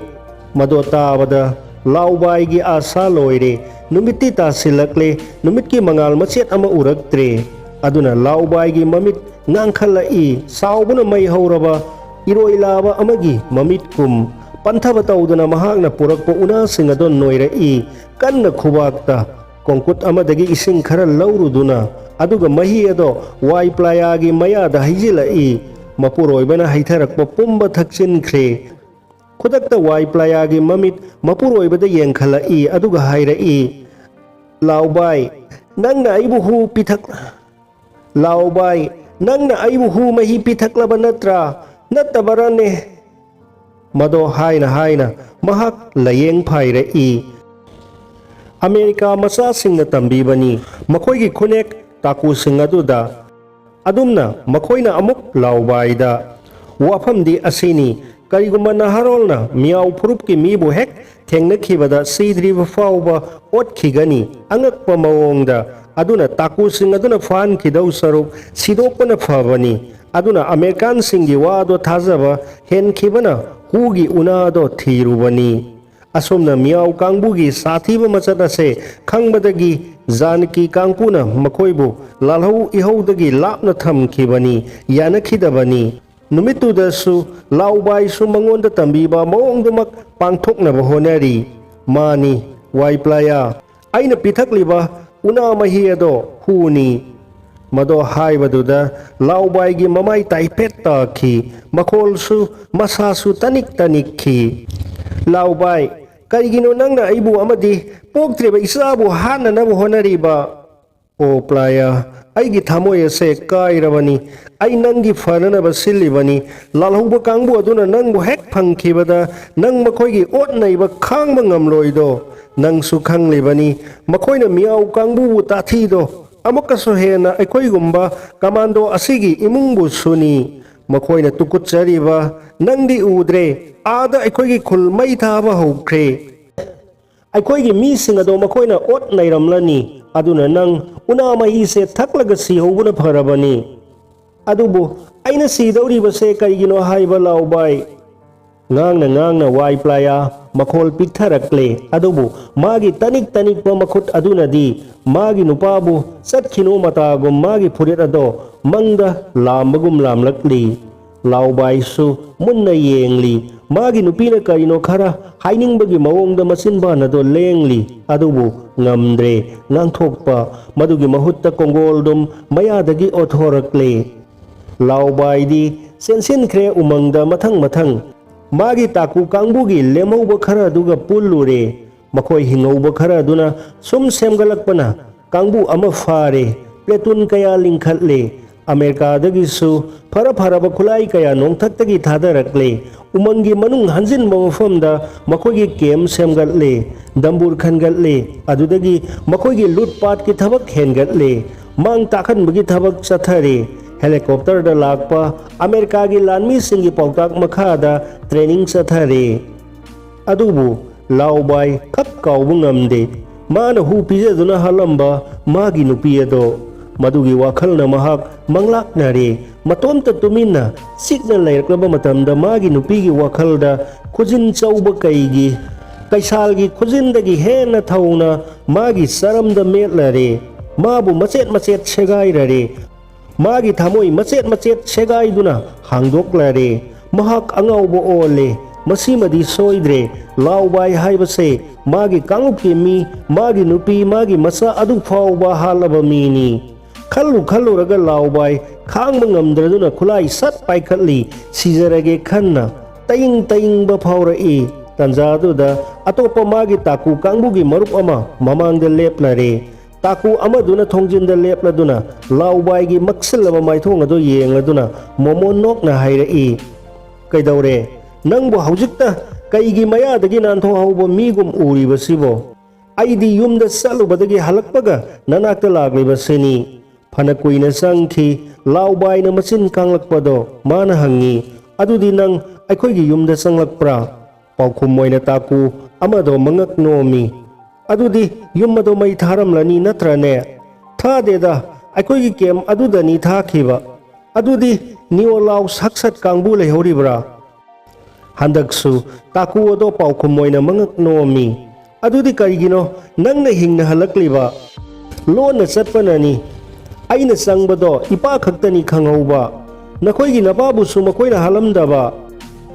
ꯃꯗꯣ ꯇꯥꯕꯗ ꯂꯥꯎꯕꯥꯏꯒꯤ ꯑꯥꯁꯥ ꯂꯣꯏꯔꯦ꯫ ꯅꯨꯃꯤꯠꯇꯤ ꯇꯥꯁꯤꯜꯂꯛꯂꯦ꯫ ꯅꯨꯃꯤꯠꯀꯤ ꯃꯉꯥꯜ ꯃꯆꯦꯠ ꯑꯃ ꯎꯔꯛꯇ꯭ꯔꯦ꯫ ꯑꯗꯨꯅ ꯂꯥꯎꯕꯥꯏꯒꯤ ꯃꯃꯤꯠ ꯉꯥꯡꯈꯠꯂꯛꯏ꯫ ꯁꯥꯎꯕꯅ ꯃꯩ ꯍꯧꯔꯕ ꯏꯔꯣꯏ ꯂꯥꯕ ꯑꯃꯒꯤ ꯃꯃꯤꯠꯀꯨꯝ ꯄꯟꯊꯕ ꯇꯧꯗꯅ ꯃꯍꯥꯛꯅ ꯄꯨꯔꯛꯄ ꯎꯅꯥꯁꯤꯡ ꯑꯗꯨ ꯅꯣꯏꯔꯛꯏ꯫ ꯀꯟꯅ ꯈꯨꯕꯥꯛꯇ ꯀꯣꯡꯀꯨꯠ ꯑꯃꯗꯒꯤ ꯏꯁꯤꯡ ꯈꯔ ꯂꯧꯔꯨꯗꯨꯅ, ꯑꯗꯨꯒ ꯃꯍꯤ ꯑꯗꯣ ꯋꯥꯏ ꯄ꯭ꯂꯥꯌꯥꯒꯤ ꯃꯌꯥꯗ ꯍꯩꯖꯤꯜꯂꯛꯏ꯫ ꯃꯄꯨꯔꯣꯏꯕꯅ ꯍꯩꯊꯔꯛꯄ ꯄꯨꯝꯕ ꯊꯛꯆꯤꯟꯈ꯭ꯔꯦ꯫ ꯈꯨꯗꯛꯇ ꯋꯥꯏ ꯄ꯭ꯂꯥꯌꯥꯒꯤ ꯃꯃꯤꯠ ꯃꯄꯨꯔꯣꯏꯕꯗ ꯌꯦꯡꯈꯠꯂꯛꯏ, ꯑꯗꯨꯒ ꯍꯥꯏꯔꯛꯏ, "ꯂꯥꯎꯕꯥꯏ, ꯅꯪꯅ ꯑꯩꯕꯨ ꯍꯨ ꯄꯤꯊꯛ-, ꯂꯥꯎꯕꯥꯏ, ꯅꯪꯅ ꯑꯩꯕꯨ ꯍꯨ ꯃꯍꯤ ꯄꯤꯊꯛꯂꯕ ꯅꯠꯇ꯭ꯔꯥ? ꯅꯠꯇꯕꯔꯅꯦ?" ꯃꯗꯣ ꯍꯥꯏꯅ ꯍꯥꯏꯅ ꯃꯍꯥꯛ ꯂꯥꯏꯌꯦꯡ ꯐꯥꯏꯔꯛꯏ꯫ ꯑꯃꯦꯔꯤꯀꯥ ꯃꯆꯥꯁꯤꯡꯅ ꯇꯝꯕꯤꯕꯅꯤ꯫ ꯃꯈꯣꯏꯒꯤ ꯈꯨꯅꯦꯛ ꯇꯥꯀꯨꯁꯤꯡ ꯑꯗꯨꯗ ꯑꯗꯨꯝꯅ ꯃꯈꯣꯏꯅ ꯑꯃꯨꯛ ꯂꯥꯎꯕꯥꯏꯗ, "ꯋꯥꯐꯝꯗꯤ ꯑꯁꯤꯅꯤ, ꯀꯔꯤꯒꯨꯝꯕ ꯅꯍꯥꯔꯣꯜꯅ ꯃꯤꯌꯥꯎ ꯐꯨꯔꯨꯞꯀꯤ ꯃꯤꯕꯨ ꯍꯦꯛ ꯊꯦꯡꯅꯈꯤꯕꯗ ꯁꯤꯗ꯭ꯔꯤꯕ ꯐꯥꯎꯕ ꯑꯣꯠꯈꯤꯒꯅꯤ, ꯑꯉꯛꯄ ꯃꯑꯣꯡꯗ꯫ ꯑꯗꯨꯅ ꯇꯥꯀꯨꯁꯤꯡ ꯑꯗꯨꯅ ꯐꯥꯍꯟꯈꯤꯗꯧ ꯁꯔꯨꯛ ꯁꯤꯗꯣꯛꯄꯅ ꯐꯕꯅꯤ꯫ ꯑꯗꯨꯅ ꯑꯃꯦꯔꯤꯀꯥꯟꯁꯤꯡꯒꯤ ꯋꯥꯗꯣ ꯊꯥꯖꯕ ꯍꯦꯟꯈꯤꯕꯅ ꯍꯨꯒꯤ ꯎꯅꯥꯗꯣ ꯊꯤꯔꯨꯕꯅꯤ꯫ ꯑꯁꯨꯝꯅ ꯃꯤꯌꯥꯎ ꯀꯥꯡꯕꯨꯒꯤ ꯁꯥꯊꯤꯕ ꯃꯆꯠ ꯑꯁꯦ ꯈꯪꯕꯗꯒꯤ ꯖꯥꯅꯀꯤ ꯀꯥꯡꯕꯨꯅ ꯃꯈꯣꯏꯕꯨ ꯂꯥꯜꯍꯧ ꯏꯍꯧꯗꯒꯤ ꯂꯥꯞꯅ ꯊꯝꯈꯤꯕꯅꯤ, ꯌꯥꯅꯈꯤꯗꯕꯅꯤ꯫ ꯅꯨꯃꯤꯠꯇꯨꯗꯁꯨ ꯂꯥꯎꯕꯥꯏꯁꯨ ꯃꯉꯣꯟꯗ ꯇꯝꯕꯤꯕ ꯃꯑꯣꯡꯗꯨꯃꯛ ꯄꯥꯡꯊꯣꯛꯅꯕ ꯍꯣꯠꯅꯔꯤ꯫ ꯃꯥꯅꯤ, ꯋꯥꯏ ꯄ꯭ꯂꯥꯌꯥ, ꯑꯩꯅ ꯄꯤꯊꯛꯂꯤꯕ ꯎꯅꯥ ꯃꯍꯤ ꯑꯗꯣ ꯍꯨꯅꯤ꯫" ꯃꯗꯣ ꯍꯥꯏꯕꯗꯨꯗ ꯂꯥꯎꯕꯥꯏꯒꯤ ꯃꯃꯥꯏ ꯇꯥꯏꯐꯦꯠ ꯇꯥꯈꯤ, ꯃꯈꯣꯜꯁꯨ ꯃꯁꯥꯁꯨ ꯇꯅꯤꯛ ꯇꯅꯤꯛꯈꯤ꯫ "ꯂꯥꯎꯕꯥꯏ, ꯀꯔꯤꯒꯤꯅꯣ ꯅꯪꯅ ꯑꯩꯕꯨ ꯑꯃꯗꯤ ꯄꯣꯛꯇ꯭ꯔꯤꯕ ꯏꯆꯥꯕꯨ ꯍꯥꯠꯅꯅꯕ ꯍꯣꯠꯅꯔꯤꯕ? ꯑꯣ ꯄ꯭ꯂꯥꯌꯥ, ꯑꯩꯒꯤ ꯊꯃꯣꯏ ꯑꯁꯦ ꯀꯥꯏꯔꯕꯅꯤ꯫ ꯑꯩ ꯅꯪꯒꯤ ꯐꯅꯅꯕ ꯁꯤꯜꯂꯤꯕꯅꯤ꯫ ꯂꯥꯜꯍꯧꯕ ꯀꯥꯡꯕꯨ ꯑꯗꯨꯅ ꯅꯪꯕꯨ ꯍꯦꯛ ꯐꯪꯈꯤꯕꯗ ꯅꯪ ꯃꯈꯣꯏꯒꯤ ꯑꯣꯠ ꯅꯩꯕ ꯈꯥꯡꯕ ꯉꯝꯂꯣꯏꯗꯣ ꯅꯪꯁꯨ ꯈꯪꯂꯤꯕꯅꯤ꯫ ꯃꯈꯣꯏꯅ ꯃꯤꯌꯥꯎ ꯀꯥꯡꯕꯨꯕꯨ ꯇꯥꯊꯤꯗꯣ ꯑꯃꯨꯛꯀꯁꯨ ꯍꯦꯟꯅ ꯑꯩꯈꯣꯏꯒꯨꯝꯕ ꯀꯃꯥꯟꯗꯣ ꯑꯁꯤꯒꯤ ꯏꯃꯨꯡꯕꯨꯁꯨꯅꯤ꯫ ꯃꯈꯣꯏꯅ ꯇꯨꯀꯨꯠꯆꯔꯤꯕ ꯅꯪꯗꯤ ꯎꯗ꯭ꯔꯦ꯫ ꯑꯥꯗ ꯑꯩꯈꯣꯏꯒꯤ ꯈꯨꯜ ꯃꯩ ꯊꯥꯕ ꯍꯧꯈ꯭ꯔꯦ꯫ ꯑꯩꯈꯣꯏꯒꯤ ꯃꯤꯁꯤꯡ ꯑꯗꯣ ꯃꯈꯣꯏꯅ ꯑꯣꯠ ꯅꯩꯔꯝꯂꯅꯤ꯫ ꯑꯗꯨꯅ ꯅꯪ ꯎꯅꯥ ꯃꯍꯤꯁꯦ ꯊꯛꯂꯒ ꯁꯤꯍꯧꯕꯅ ꯐꯔꯕꯅꯤ꯫" "ꯑꯗꯨꯕꯨ ꯑꯩꯅ ꯁꯤꯗꯧꯔꯤꯕꯁꯦ ꯀꯔꯤꯒꯤꯅꯣ ꯍꯥꯏꯕ, ꯂꯥꯎꯕꯥꯏ?" ꯉꯥꯡꯅ ꯉꯥꯡꯅ ꯋꯥꯏ ꯄ꯭ꯂꯥꯌꯥ ꯃꯈꯣꯜ ꯄꯤꯛꯊꯔꯛꯂꯦ, ꯑꯗꯨꯕꯨ ꯃꯥꯒꯤ ꯇꯅꯤꯛ ꯇꯅꯤꯛꯄ ꯃꯈꯨꯠ ꯑꯗꯨꯅꯗꯤ ꯃꯥꯒꯤ ꯅꯨꯄꯥꯕꯨ ꯆꯠꯈꯤꯅꯨ ꯃꯇꯥꯒꯨꯝ ꯃꯥꯒꯤ ꯐꯨꯔꯤꯠ ꯑꯗꯣ ꯃꯪꯗ ꯂꯥꯝꯕꯒꯨꯝ ꯂꯥꯝꯂꯛꯂꯤ꯫ ꯂꯥꯎꯕꯥꯏꯁꯨ ꯃꯨꯟꯅ ꯌꯦꯡꯂꯤ꯫ ꯃꯥꯒꯤ ꯅꯨꯄꯤꯅ ꯀꯔꯤꯅꯣ ꯈꯔ ꯍꯥꯏꯅꯤꯡꯕꯒꯤ ꯃꯑꯣꯡꯗ ꯃꯆꯤꯟꯕꯥꯟ ꯑꯗꯣ ꯂꯦꯡꯂꯤ, ꯑꯗꯨꯕꯨ ꯉꯝꯗ꯭ꯔꯦ ꯉꯥꯡꯊꯣꯛꯄ꯫ ꯃꯗꯨꯒꯤ ꯃꯍꯨꯠꯇ ꯀꯣꯡꯒꯣꯜꯗꯨꯝ ꯃꯌꯥꯗꯒꯤ ꯑꯣꯊꯣꯔꯛꯂꯦ꯫ ꯂꯥꯎꯕꯥꯏꯗꯤ ꯆꯦꯟꯁꯤꯟꯈ꯭ꯔꯦ ꯎꯃꯪꯗ ꯃꯊꯪ ꯃꯊꯪ꯫ ꯃꯥꯒꯤ ꯇꯥꯀꯨ ꯀꯥꯡꯕꯨꯒꯤ ꯂꯦꯝꯍꯧꯕ ꯈꯔ ꯑꯗꯨꯒ ꯄꯨꯜꯂꯨꯔꯦ꯫ ꯃꯈꯣꯏ ꯍꯤꯡꯍꯧꯕ ꯈꯔ ꯑꯗꯨꯅ ꯁꯨꯝ ꯁꯦꯝꯒꯠꯂꯛꯄꯅ ꯀꯥꯡꯕꯨ ꯑꯃ ꯐꯥꯔꯦ꯫ ꯄ꯭ꯂꯦꯇꯨꯟ ꯀꯌꯥ ꯂꯤꯡꯈꯠꯂꯦ꯫ ꯑꯃꯦꯔꯤꯀꯥꯗꯒꯤꯁꯨ ꯐꯔ ꯐꯔꯕ ꯈꯨꯠꯂꯥꯏ ꯀꯌꯥ ꯅꯣꯡꯊꯛꯇꯒꯤ ꯊꯥꯗꯔꯛꯂꯦ꯫ ꯎꯃꯪꯒꯤ ꯃꯅꯨꯡ ꯍꯟꯖꯤꯟꯕ ꯃꯐꯝꯗ ꯃꯈꯣꯏꯒꯤ ꯀꯦꯝ ꯁꯦꯝꯒꯠꯂꯦ꯫ ꯗꯝꯕꯨꯔ ꯈꯟꯒꯠꯂꯦ꯫ ꯑꯗꯨꯗꯒꯤ ꯃꯈꯣꯏꯒꯤ ꯂꯨꯠꯄꯥꯠꯀꯤ ꯊꯕꯛ ꯍꯦꯟꯒꯠꯂꯦ꯫ ꯃꯥꯡ ꯇꯥꯛꯍꯟꯕꯒꯤ ꯊꯕꯛ ꯆꯠꯊꯔꯦ꯫ ꯍꯦꯂꯤꯀꯣꯞꯇꯔꯗ ꯂꯥꯛꯄ ꯑꯃꯦꯔꯤꯀꯥꯒꯤ ꯂꯥꯟꯃꯤꯁꯤꯡꯒꯤ ꯄꯥꯎꯇꯥꯛ ꯃꯈꯥꯗ ꯇ꯭ꯔꯦꯅꯤꯡ ꯆꯠꯊꯔꯦ꯫ ꯑꯗꯨꯕꯨ ꯂꯥꯎꯕꯥꯏ ꯈꯛ ꯀꯥꯎꯕ ꯉꯝꯗꯦ꯫ ꯃꯥꯅ ꯍꯨ ꯄꯤꯖꯗꯨꯅ ꯍꯥꯠꯂꯝꯕ ꯃꯥꯒꯤ ꯅꯨꯄꯤ ꯑꯗꯣ, ꯃꯗꯨꯒꯤ ꯋꯥꯈꯜꯅ ꯃꯍꯥꯛ ꯃꯪꯂꯥꯛꯅꯔꯦ꯫ ꯃꯇꯣꯝꯇ ꯇꯨꯃꯤꯟꯅ ꯆꯤꯛꯅ ꯂꯩꯔꯛꯂꯕ ꯃꯇꯝꯗ ꯃꯥꯒꯤ ꯅꯨꯄꯤꯒꯤ ꯋꯥꯈꯜꯗ ꯈꯨꯖꯤꯟ ꯆꯧꯕ ꯀꯩꯒꯤ, ꯀꯩꯁꯥꯜꯒꯤ ꯈꯨꯖꯤꯟꯗꯒꯤ ꯍꯦꯟꯅ ꯊꯧꯅ ꯃꯥꯒꯤ ꯆꯔꯝꯗ ꯃꯦꯠꯂꯔꯦ꯫ ꯃꯥꯕꯨ ꯃꯆꯦꯠ ꯃꯆꯦꯠ ꯁꯦꯒꯥꯏꯔꯔꯦ꯫ ꯃꯥꯒꯤ ꯊꯃꯣꯏ ꯃꯆꯦꯠ ꯃꯆꯦꯠ ꯁꯦꯒꯥꯏꯗꯨꯅ ꯍꯥꯡꯗꯣꯛꯂꯔꯦ꯫ ꯃꯍꯥꯛ ꯑꯉꯥꯎꯕ ꯑꯣꯜꯂꯦ꯫ ꯃꯁꯤꯃꯗꯤ ꯁꯣꯏꯗ꯭ꯔꯦ꯫ ꯂꯥꯎꯕꯥꯏ ꯍꯥꯏꯕꯁꯦ ꯃꯥꯒꯤ ꯀꯥꯡꯂꯨꯞꯀꯤ ꯃꯤ, ꯃꯥꯒꯤ ꯅꯨꯄꯤ, ꯃꯥꯒꯤ ꯃꯆꯥ ꯑꯗꯨ ꯐꯥꯎꯕ ꯍꯥꯠꯂꯕ ꯃꯤꯅꯤ꯫ ꯈꯜꯂꯨ ꯈꯜꯂꯨꯔꯒ ꯂꯥꯎꯕꯥꯏ ꯈꯥꯡꯕ ꯉꯝꯗ꯭ꯔꯗꯨꯅ ꯈꯨꯠꯂꯥꯏ ꯁꯠ ꯄꯥꯏꯈꯠꯂꯤ꯫ ꯁꯤꯖꯔꯒꯦ ꯈꯟꯅ ꯇꯌꯤꯡ ꯇꯌꯤꯡꯕ ꯐꯥꯎꯔꯛꯏ꯫ ꯇꯥꯟꯖꯥꯗꯨꯗ ꯑꯇꯣꯞꯄ ꯃꯥꯒꯤ ꯇꯥꯀꯨ ꯀꯥꯡꯕꯨꯒꯤ ꯃꯔꯨꯞ ꯑꯃ ꯃꯃꯥꯡꯗ ꯂꯦꯞꯂꯔꯦ꯫ ꯇꯥꯀꯨ ꯑꯃꯗꯨꯅ ꯊꯣꯡꯖꯤꯟꯗ ꯂꯦꯞꯂꯗꯨꯅ ꯂꯥꯎꯕꯥꯏꯒꯤ ꯃꯛꯁꯤꯜꯂꯕ ꯃꯥꯏꯊꯣꯡ ꯑꯗꯨ ꯌꯦꯡꯂꯗꯨꯅ ꯃꯣꯃꯣꯟ ꯅꯣꯛꯅ ꯍꯥꯏꯔꯛꯏ, "ꯀꯩꯗꯧꯔꯦ? ꯅꯪꯕꯨ ꯍꯧꯖꯤꯛꯇ ꯀꯩꯒꯤ ꯃꯌꯥꯗꯒꯤ ꯅꯥꯟꯊꯣꯛꯍꯧꯕ ꯃꯤꯒꯨꯝ ꯎꯔꯤꯕꯁꯤꯕꯣ? ꯑꯩꯗꯤ ꯌꯨꯝꯗ ꯆꯠꯂꯨꯕꯗꯒꯤ ꯍꯜꯂꯛꯄꯒ ꯅꯅꯥꯛꯇ ꯂꯥꯛꯂꯤꯕꯁꯤꯅꯤ꯫" ꯐꯅ ꯀꯨꯏꯅ ꯆꯪꯈꯤ꯫ ꯂꯥꯎꯕꯥꯏꯅ ꯃꯆꯤꯟ ꯀꯥꯡꯂꯛꯄꯗꯣ ꯃꯥꯅ ꯍꯪꯉꯤ, "ꯑꯗꯨꯗꯤ ꯅꯪ ꯑꯩꯈꯣꯏꯒꯤ ꯌꯨꯝꯗ ꯆꯪꯂꯛꯄ꯭ꯔꯥ?" ꯄꯥꯎꯈꯨꯝ ꯑꯣꯏꯅ ꯇꯥꯀꯨ ꯑꯃꯗꯣ ꯃꯉꯛ ꯅꯣꯝꯃꯤ꯫ "ꯑꯗꯨꯗꯤ ꯌꯨꯝ ꯑꯗꯣ ꯃꯩ ꯊꯥꯔꯝꯂꯅꯤ ꯅꯠꯇ꯭ꯔꯅꯦ?" "ꯊꯥꯗꯦꯗ, ꯑꯩꯈꯣꯏꯒꯤ ꯀꯦꯝ ꯑꯗꯨꯗꯅꯤ ꯊꯥꯈꯤꯕ꯫" "ꯑꯗꯨꯗꯤ ꯅꯤꯑꯣꯂꯥꯎ ꯁꯛꯁꯠ ꯀꯥꯡꯕꯨ ꯂꯩꯍꯧꯔꯤꯕ꯭ꯔꯥ?" ꯍꯟꯗꯛꯁꯨ ꯇꯥꯀꯨ ꯑꯗꯣ ꯄꯥꯎꯈꯨꯝ ꯑꯣꯏꯅ ꯃꯉꯛ ꯅꯣꯝꯃꯤ꯫ "ꯑꯗꯨꯗꯤ ꯀꯔꯤꯒꯤꯅꯣ ꯅꯪꯅ ꯍꯤꯡꯅ ꯍꯜꯂꯛꯂꯤꯕ? ꯂꯣꯟꯅ ꯆꯠꯄꯅꯅꯤ꯫ ꯑꯩꯅ ꯆꯪꯕꯗꯣ ꯏꯄꯥ ꯈꯛꯇꯅꯤ ꯈꯪꯍꯧꯕ꯫ ꯅꯈꯣꯏꯒꯤ ꯅꯄꯥꯕꯨꯁꯨ ꯃꯈꯣꯏꯅ ꯍꯥꯠꯂꯝꯗꯕ꯫"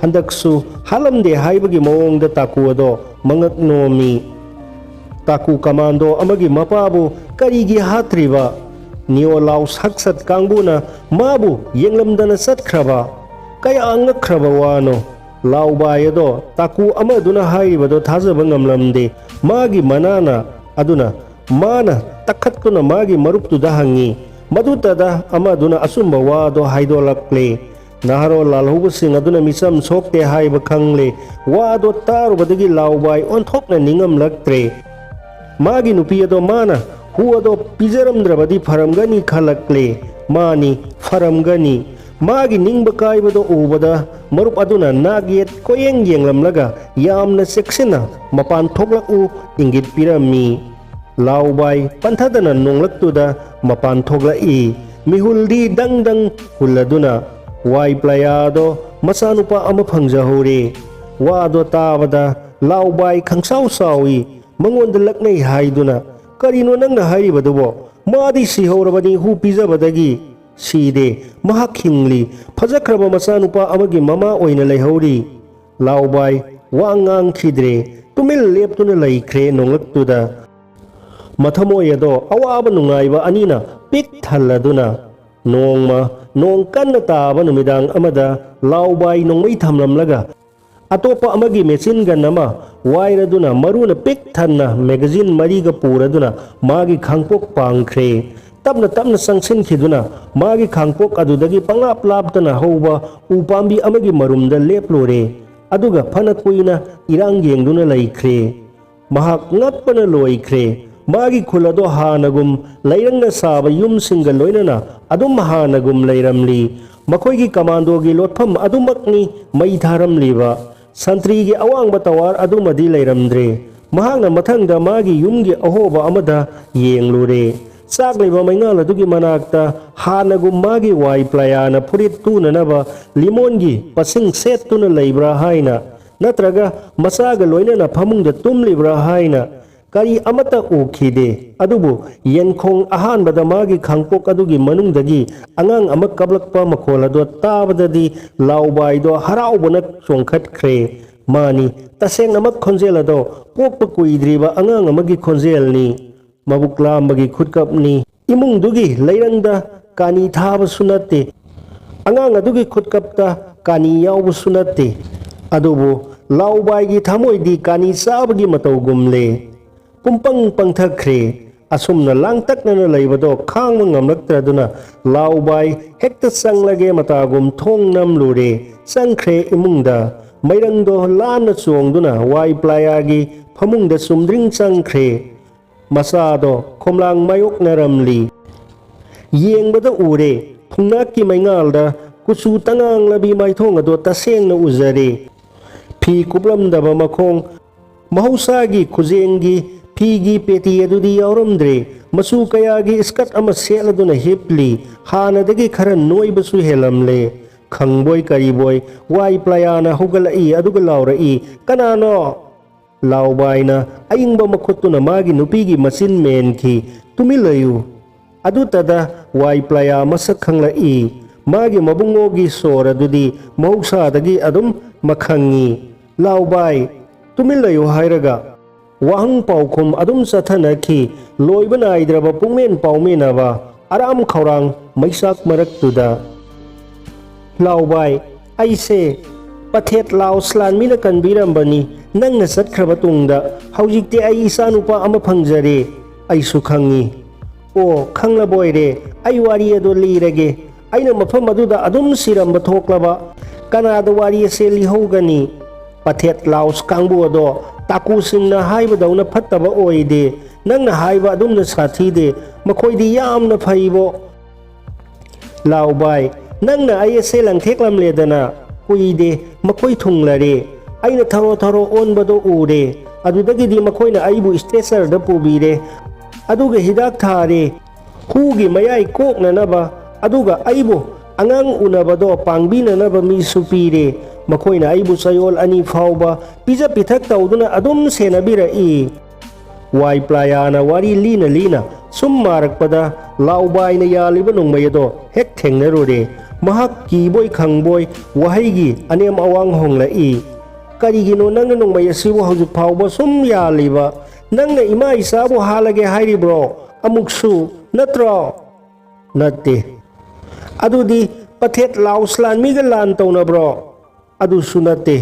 ꯍꯟꯗꯛꯁꯨ ꯍꯥꯠꯂꯝꯗꯦ ꯍꯥꯏꯕꯒꯤ ꯃꯑꯣꯡꯗ ꯇꯥꯀꯨ ꯑꯗꯣ ꯃꯉꯛ ꯅꯣꯝꯃꯤ꯫ ꯇꯥꯀꯨ ꯀꯃꯥꯟꯗꯣ ꯑꯃꯒꯤ ꯃꯄꯥꯕꯨ ꯀꯔꯤꯒꯤ ꯍꯥꯠꯇ꯭ꯔꯤꯕ? ꯅꯤꯌꯣ ꯂꯥꯎ ꯁꯛꯁꯠ ꯀꯥꯡꯕꯨꯅ ꯃꯥꯕꯨ ꯌꯦꯡꯂꯝꯗꯅ ꯆꯠꯈ꯭ꯔꯕ꯫ ꯀꯌꯥ ꯉꯛꯈ꯭ꯔꯕ ꯋꯥꯅꯣ! ꯂꯥꯎꯕꯥꯏ ꯑꯗꯣ ꯇꯥꯀꯨ ꯑꯃꯗꯨꯅ ꯍꯥꯏꯔꯤꯕꯗꯣ ꯊꯥꯖꯕ ꯉꯝꯂꯝꯗꯦ꯫ ꯃꯥꯒꯤ ꯃꯅꯥꯅ ꯑꯗꯨꯅ ꯃꯥꯅ ꯇꯛꯈꯠꯇꯨꯅ ꯃꯥꯒꯤ ꯃꯔꯨꯞꯇꯨꯗ ꯍꯪꯉꯤ꯫ ꯃꯗꯨꯇꯗ ꯑꯃꯗꯨꯅ ꯑꯆꯨꯝꯕ ꯋꯥꯗꯣ ꯍꯥꯏꯗꯣꯛꯂꯛꯂꯦ꯫ ꯅꯍꯥꯔꯣꯜ ꯂꯥꯜꯍꯧꯕꯁꯤꯡ ꯑꯗꯨꯅ ꯃꯤꯆꯝ ꯁꯣꯛꯇꯦ ꯍꯥꯏꯕ ꯈꯪꯂꯦ꯫ ꯋꯥꯗꯣ ꯇꯥꯔꯨꯕꯗꯒꯤ ꯂꯥꯎꯕꯥꯏ ꯑꯣꯟꯊꯣꯛꯅ ꯅꯤꯡꯉꯝꯂꯛꯇ꯭ꯔꯦ꯫ ꯃꯥꯒꯤ ꯅꯨꯄꯤ ꯑꯗꯣ ꯃꯥꯅ ꯍꯨ ꯑꯗꯣ ꯄꯤꯖꯔꯝꯗ꯭ꯔꯕꯗꯤ ꯐꯔꯝꯒꯅꯤ ꯈꯜꯂꯛꯂꯦ꯫ ꯃꯥꯅꯤ, ꯐꯔꯝꯒꯅꯤ꯫ ꯃꯥꯒꯤ ꯅꯤꯡꯕ ꯀꯥꯏꯕꯗꯣ ꯎꯕꯗ ꯃꯔꯨꯞ ꯑꯗꯨꯅ ꯅꯥꯛ ꯌꯦꯠ ꯀꯣꯏꯌꯦꯡ ꯌꯦꯡꯂꯝꯂꯒ ꯌꯥꯝꯅ ꯆꯦꯛꯁꯤꯟꯅ "ꯃꯄꯥꯟ ꯊꯣꯛꯂꯛꯎ" ꯏꯪꯒꯤꯠ ꯄꯤꯔꯝꯃꯤ꯫ ꯂꯥꯎꯕꯥꯏ ꯄꯟꯊꯗꯅ ꯅꯣꯡꯂꯛꯇꯨꯗ ꯃꯄꯥꯟ ꯊꯣꯛꯂꯛꯏ꯫ ꯃꯤꯍꯨꯜꯗꯤ ꯗꯪ ꯗꯪ ꯍꯨꯜꯂꯗꯨꯅ ꯋꯥꯏ ꯄ꯭ꯂꯌꯥꯗꯣ ꯃꯆꯥꯅꯨꯄꯥ ꯑꯃ ꯐꯪꯖꯍꯧꯔꯦ꯫ ꯋꯥꯗꯣ ꯇꯥꯕꯗ ꯂꯥꯎꯕꯥꯏ ꯈꯪꯁꯥꯎ ꯁꯥꯎꯏ꯫ ꯃꯉꯣꯟꯗ ꯂꯛꯅꯩ ꯍꯥꯏꯗꯨꯅ, "ꯀꯔꯤꯅꯣ ꯅꯪꯅ ꯍꯥꯏꯔꯤꯕꯗꯨꯕꯣ? ꯃꯥꯗꯤ ꯁꯤꯍꯧꯔꯕꯅꯤ ꯍꯨ ꯄꯤꯖꯕꯗꯒꯤ꯫" "ꯁꯤꯗꯦ, ꯃꯍꯥꯛ ꯍꯤꯡꯂꯤ꯫ ꯐꯖꯈ꯭ꯔꯕ ꯃꯆꯥꯅꯨꯄꯥ ꯑꯃꯒꯤ ꯃꯃꯥ ꯑꯣꯏꯅ ꯂꯩꯍꯧꯔꯤ꯫" ꯂꯥꯎꯕꯥꯏ ꯋꯥ ꯉꯥꯡꯈꯤꯗ꯭ꯔꯦ꯫ ꯇꯨꯃꯤꯟ ꯂꯦꯞꯇꯨꯅ ꯂꯩꯈ꯭ꯔꯦ ꯅꯣꯡꯂꯛꯇꯨꯗ꯫ ꯃꯊꯃꯣꯏ ꯑꯗꯣ ꯑꯋꯥꯕ ꯅꯨꯡꯉꯥꯏꯕ ꯑꯅꯤꯅ ꯄꯤꯛ ꯊꯜꯂꯗꯨꯅ꯫ ꯅꯣꯡꯃ ꯅꯣꯡ ꯀꯟꯅ ꯇꯥꯕ ꯅꯨꯃꯤꯗꯥꯡ ꯑꯃꯗ ꯂꯥꯎꯕꯥꯏ ꯅꯣꯡꯃꯩ ꯊꯝꯂꯝꯂꯒ ꯑꯇꯣꯞꯄ ꯑꯃꯒꯤ ꯃꯦꯆꯤꯟ ꯒꯟ ꯑꯃ ꯋꯥꯏꯔꯗꯨꯅ ꯃꯔꯨꯅ ꯄꯤꯛ ꯊꯟꯅ ꯃꯦꯒꯥꯖꯤꯟ ꯃꯔꯤꯒ ꯄꯨꯔꯗꯨꯅ ꯃꯥꯒꯤ ꯈꯥꯡꯄꯣꯛ ꯄꯥꯡꯈ꯭ꯔꯦ꯫ ꯇꯞꯅ ꯇꯞꯅ ꯆꯪꯁꯤꯟꯈꯤꯗꯨꯅ ꯃꯥꯒꯤ ꯈꯥꯡꯄꯣꯛ ꯑꯗꯨꯗꯒꯤ ꯄꯪꯂꯥꯞ ꯂꯥꯞꯇꯅ ꯍꯧꯕ ꯎ ꯄꯥꯝꯕꯤ ꯑꯃꯒꯤ ꯃꯔꯨꯝꯗ ꯂꯦꯞꯂꯨꯔꯦ꯫ ꯑꯗꯨꯒ ꯐꯅ ꯀꯨꯏꯅ ꯏꯔꯥꯡ ꯌꯦꯡꯗꯨꯅ ꯂꯩꯈ꯭ꯔꯦ꯫ ꯃꯍꯥꯛ ꯉꯛꯄꯅ ꯂꯣꯏꯈ꯭ꯔꯦ꯫ ꯃꯥꯒꯤ ꯈꯨꯜ ꯑꯗꯣ ꯍꯥꯟꯅꯒꯨꯝ ꯂꯩꯔꯪꯅ ꯁꯥꯕ ꯌꯨꯝꯁꯤꯡꯒ ꯂꯣꯏꯅꯅ ꯑꯗꯨꯝ ꯍꯥꯟꯅꯒꯨꯝ ꯂꯩꯔꯝꯂꯤ꯫ ꯃꯈꯣꯏꯒꯤ ꯀꯃꯥꯟꯗꯣꯒꯤ ꯂꯣꯠꯐꯝ ꯑꯗꯨꯃꯛꯅꯤ ꯃꯩ ꯊꯥꯔꯝꯂꯤꯕ꯫ ꯁꯟꯇ꯭ꯔꯤꯒꯤ ꯑꯋꯥꯡꯕ ꯇꯋꯥꯔ ꯑꯗꯨꯃꯗꯤ ꯂꯩꯔꯝꯗ꯭ꯔꯦ꯫ ꯃꯍꯥꯛꯅ ꯃꯊꯪꯗ ꯃꯥꯒꯤ ꯌꯨꯝꯒꯤ ꯑꯍꯣꯕ ꯑꯃꯗ ꯌꯦꯡꯂꯨꯔꯦ꯫ ꯆꯥꯛꯂꯤꯕ ꯃꯩꯉꯥꯜ ꯑꯗꯨꯒꯤ ꯃꯅꯥꯛꯇ ꯍꯥꯟꯅꯒꯨꯝ ꯃꯥꯒꯤ ꯋꯥꯏ ꯄ꯭ꯂꯌꯥꯅ ꯐꯨꯔꯤꯠ ꯇꯨꯅꯅꯕ ꯂꯤꯃꯣꯟꯒꯤ ꯄꯁꯤꯡ ꯁꯦꯠꯇꯨꯅ ꯂꯩꯕ꯭ꯔꯥ ꯍꯥꯏꯅ ꯅꯠꯇ꯭ꯔꯒ ꯃꯆꯥꯒ ꯂꯣꯏꯅꯅ ꯐꯃꯨꯡꯗ ꯇꯨꯝꯂꯤꯕ꯭ꯔꯥ ꯍꯥꯏꯅ ꯀꯔꯤ ꯑꯃꯠꯇ ꯎꯈꯤꯗꯦ꯫ ꯑꯗꯨꯕꯨ ꯌꯦꯟꯈꯣꯡ ꯑꯍꯥꯟꯕꯗ ꯃꯥꯒꯤ ꯈꯥꯡꯄꯣꯛ ꯑꯗꯨꯒꯤ ꯃꯅꯨꯡꯗꯒꯤ ꯑꯉꯥꯡ ꯑꯃ ꯀꯞꯂꯛꯄ ꯃꯈꯣꯜ ꯑꯗꯨ ꯇꯥꯕꯗꯗꯤ ꯂꯥꯎꯕꯥꯏꯗꯣ ꯍꯔꯥꯎꯕꯅ ꯆꯣꯡꯈꯠꯈ꯭ꯔꯦ꯫ ꯃꯥꯅꯤ, ꯇꯁꯦꯡꯅꯃꯛ ꯈꯣꯟꯖꯦꯜ ꯑꯗꯣ ꯄꯣꯛꯄ ꯀꯨꯏꯗ꯭ꯔꯤꯕ ꯑꯉꯥꯡ ꯑꯃꯒꯤ ꯈꯣꯟꯖꯦꯜꯅꯤ꯫ ꯃꯕꯨꯛ ꯂꯥꯝꯕꯒꯤ ꯈꯨꯠꯀꯞꯅꯤ꯫ ꯏꯃꯨꯡꯗꯨꯒꯤ ꯂꯩꯔꯪꯗ ꯀꯥꯅꯤ ꯊꯥꯕꯁꯨ ꯅꯠꯇꯦ, ꯑꯉꯥꯡ ꯑꯗꯨꯒꯤ ꯈꯨꯠꯀꯞꯇ ꯀꯥꯅꯤ ꯌꯥꯎꯕꯁꯨ ꯅꯠꯇꯦ꯫ ꯑꯗꯨꯕꯨ ꯂꯥꯎꯕꯥꯏꯒꯤ ꯊꯃꯣꯏꯗꯤ ꯀꯥꯅꯤ ꯆꯥꯕꯒꯤ ꯃꯇꯧꯒꯨꯝꯂꯦ꯫ ꯄꯨꯝꯄꯪ ꯄꯪꯊꯈ꯭ꯔꯦ꯫ ꯑꯁꯨꯝꯅ ꯂꯥꯡꯇꯛꯅꯅ ꯂꯩꯕꯗꯣ ꯈꯥꯡꯕ ꯉꯝꯂꯛꯇ꯭ꯔꯗꯨꯅ ꯂꯥꯎꯕꯥꯏ ꯍꯦꯛꯇ ꯆꯪꯂꯒꯦ ꯃꯇꯥꯒꯨꯝ ꯊꯣꯡ ꯅꯝꯂꯨꯔꯦ꯫ ꯆꯪꯈ꯭ꯔꯦ ꯏꯃꯨꯡꯗ꯫ ꯃꯩꯔꯪꯗꯣ ꯂꯥꯟꯅ ꯆꯣꯡꯗꯨꯅ ꯋꯥꯏ ꯄ꯭ꯂꯥꯌꯥꯒꯤ ꯐꯃꯨꯡꯗ ꯆꯨꯝꯗ꯭ꯔꯤꯡ ꯆꯪꯈ꯭ꯔꯦ꯫ ꯃꯆꯥꯗꯣ ꯈꯣꯝꯂꯥꯡ ꯃꯥꯌꯣꯛꯅꯔꯝꯂꯤ꯫ ꯌꯦꯡꯕꯗ ꯎꯔꯦ, ꯊꯨꯡꯅꯥꯛꯀꯤ ꯃꯩꯉꯥꯜꯗ ꯀꯨꯆꯨ ꯇꯉꯥꯡꯂꯕꯤ ꯃꯥꯏꯊꯣꯡ ꯑꯗꯣ ꯇꯁꯦꯡꯅ ꯎꯖꯔꯦ꯫ ꯐꯤ ꯀꯨꯞꯂꯝꯗꯕ ꯃꯈꯣꯡ, ꯃꯍꯧꯁꯥꯒꯤ ꯈꯨꯖꯦꯡꯒꯤ ꯐꯤꯒꯤ ꯄꯦꯇꯤ ꯑꯗꯨꯗꯤ ꯌꯥꯎꯔꯝꯗ꯭ꯔꯦ꯫ ꯃꯆꯨ ꯀꯌꯥꯒꯤ ꯏꯁꯀꯠ ꯑꯃ ꯁꯦꯠꯂꯗꯨꯅ ꯍꯤꯞꯂꯤ꯫ ꯍꯥꯟꯅꯗꯒꯤ ꯈꯔ ꯅꯣꯏꯕꯁꯨ ꯍꯦꯜꯂꯝꯂꯦ꯫ ꯈꯪꯕꯣꯏ ꯀꯔꯤꯕꯣꯏ ꯋꯥꯏ ꯄ꯭ꯂꯥꯌꯥꯅ ꯍꯧꯒꯠꯂꯛꯏ, ꯑꯗꯨꯒ ꯂꯥꯎꯔꯛꯏ, "ꯀꯅꯥꯅꯣ?" ꯂꯥꯎꯕꯥꯏꯅ ꯑꯏꯪꯕ ꯃꯈꯨꯠꯇꯨꯅ ꯃꯥꯒꯤ ꯅꯨꯄꯤꯒꯤ ꯃꯆꯤꯟ ꯃꯦꯟꯈꯤ꯫ "ꯇꯨꯃꯤꯟ ꯂꯩꯌꯨ!" ꯑꯗꯨꯇꯗ ꯋꯥꯏ ꯄ꯭ꯂꯥꯌꯥ ꯃꯁꯛ ꯈꯪꯂꯛꯏ꯫ ꯃꯥꯒꯤ ꯃꯕꯨꯡꯉꯣꯒꯤ ꯁꯣꯔ ꯑꯗꯨꯗꯤ ꯃꯍꯧꯁꯥꯗꯒꯤ ꯑꯗꯨꯝ ꯃꯈꯪꯉꯤ꯫ "ꯂꯥꯎꯕꯥꯏ, ꯇꯨꯃꯤꯟ ꯂꯩꯌꯨ!" ꯍꯥꯏꯔꯒ ꯋꯥꯍꯪ ꯄꯥꯎꯈꯨꯝ ꯑꯗꯨꯝ ꯆꯠꯊꯅꯈꯤ꯫ ꯂꯣꯏꯕ ꯅꯥꯏꯗ꯭ꯔꯕ ꯄꯨꯡꯃꯦꯟ ꯄꯥꯎꯃꯦꯟꯅꯕ ꯑꯔꯥꯝ ꯈꯧꯔꯥꯡ ꯃꯩꯆꯥꯛ ꯃꯔꯛꯇꯨꯗ꯫ "ꯂꯥꯎꯕꯥꯏ, ꯑꯩꯁꯦ ꯄꯊꯦꯠ ꯂꯥꯎꯁ ꯂꯥꯟꯃꯤꯅ ꯀꯟꯕꯤꯔꯝꯕꯅꯤ꯫ ꯅꯪꯅ ꯆꯠꯈ꯭ꯔꯕ ꯇꯨꯡꯗ ꯍꯧꯖꯤꯛꯇꯤ ꯑꯩ ꯏꯆꯥꯅꯨꯄꯥ ꯑꯃ ꯐꯪꯖꯔꯦ꯫ ꯑꯩꯁꯨ ꯈꯪꯉꯤ꯫" "ꯑꯣ, ꯈꯪꯂꯕ ꯑꯣꯏꯔꯦ꯫ ꯑꯩ ꯋꯥꯔꯤ ꯑꯗꯨ ꯂꯤꯔꯒꯦ꯫ ꯑꯩꯅ ꯃꯐꯝ ꯑꯗꯨꯗ ꯑꯗꯨꯝ ꯁꯤꯔꯝꯕ ꯊꯣꯛꯂꯕ, ꯀꯅꯥꯗ ꯋꯥꯔꯤ ꯑꯁꯦ ꯂꯤꯍꯧꯒꯅꯤ? ꯄꯊꯦꯠ ꯂꯥꯎꯁ ꯀꯥꯡꯕꯨ ꯑꯗꯣ ꯇꯥꯀꯨꯁꯤꯡꯅ ꯍꯥꯏꯕꯗꯧꯅ ꯐꯠꯇꯕ ꯑꯣꯏꯗꯦ꯫ ꯅꯪꯅ ꯍꯥꯏꯕ ꯑꯗꯨꯝꯅ ꯁꯥꯊꯤꯗꯦ꯫ ꯃꯈꯣꯏꯗꯤ ꯌꯥꯝꯅ ꯐꯩꯕꯣ꯫" "ꯂꯥꯎꯕꯥꯏ, ꯅꯪꯅ ꯑꯩ ꯑꯁꯦ ꯂꯪꯊꯦꯛꯂꯝꯂꯦꯗꯅ꯫ ꯀꯨꯏꯗꯦ, ꯃꯈꯣꯏ ꯊꯨꯡꯂꯔꯦ꯫ ꯑꯩꯅ ꯊꯔꯣ ꯊꯔꯣ ꯑꯣꯟꯕꯗꯣ ꯎꯔꯦ꯫ ꯑꯗꯨꯗꯒꯤꯗꯤ ꯃꯈꯣꯏꯅ ꯑꯩꯕꯨ ꯏꯁꯇ꯭ꯔꯦꯆꯔꯗ ꯄꯨꯕꯤꯔꯦ꯫ ꯑꯗꯨꯒ ꯍꯤꯗꯥꯛ ꯊꯥꯔꯦ꯫ ꯍꯨꯒꯤ ꯃꯌꯥꯏ ꯀꯣꯛꯅꯅꯕ, ꯑꯗꯨꯒ ꯑꯩꯕꯨ ꯑꯉꯥꯡ ꯎꯅꯕꯗꯣ ꯄꯥꯡꯕꯤꯅꯅꯕ ꯃꯤꯁꯨ ꯄꯤꯔꯦ꯫ ꯃꯈꯣꯏꯅ ꯑꯩꯕꯨ ꯆꯌꯣꯜ ꯑꯅꯤ ꯐꯥꯎꯕ ꯄꯤꯖ ꯄꯤꯊꯛ ꯇꯧꯗꯨꯅ ꯑꯗꯨꯝ ꯁꯦꯟꯅꯕꯤꯔꯛꯏ꯫" ꯋꯥꯏ ꯄ꯭ꯂꯥꯌꯥꯅ ꯋꯥꯔꯤ ꯂꯤꯅ ꯂꯤꯅ ꯁꯨꯝ ꯃꯥꯔꯛꯄꯗ ꯂꯥꯎꯕꯥꯏꯅ ꯌꯥꯜꯂꯤꯕ ꯅꯣꯡꯃꯩ ꯑꯗꯣ ꯍꯦꯛ ꯊꯦꯡꯅꯔꯨꯔꯦ꯫ ꯃꯍꯥꯛ ꯀꯤꯕꯣꯏ ꯈꯪꯕꯣꯏ ꯋꯥꯍꯩꯒꯤ ꯑꯅꯦꯝ ꯑꯋꯥꯡ ꯍꯣꯡꯂꯛꯏ꯫ "ꯀꯔꯤꯒꯤꯅꯣ ꯅꯪꯅ ꯅꯣꯡꯃꯩ ꯑꯁꯤꯕꯨ ꯍꯧꯖꯤꯛ ꯐꯥꯎꯕ ꯁꯨꯝ ꯌꯥꯜꯂꯤꯕ? ꯅꯪꯅ ꯏꯃꯥ ꯏꯆꯥꯕꯨ ꯍꯥꯠꯂꯒꯦ ꯍꯥꯏꯔꯤꯕ꯭ꯔꯣ? ꯑꯃꯨꯛꯁꯨ ꯅꯠꯇ꯭ꯔꯣ? ꯅꯠꯇꯦ꯫ ꯑꯗꯨꯗꯤ ꯄꯊꯦꯠ ꯂꯥꯎꯁ ꯂꯥꯟꯃꯤꯒ ꯂꯥꯟ ꯇꯧꯅꯕ꯭ꯔꯣ? ꯑꯗꯨꯁꯨ ꯅꯠꯇꯦ꯫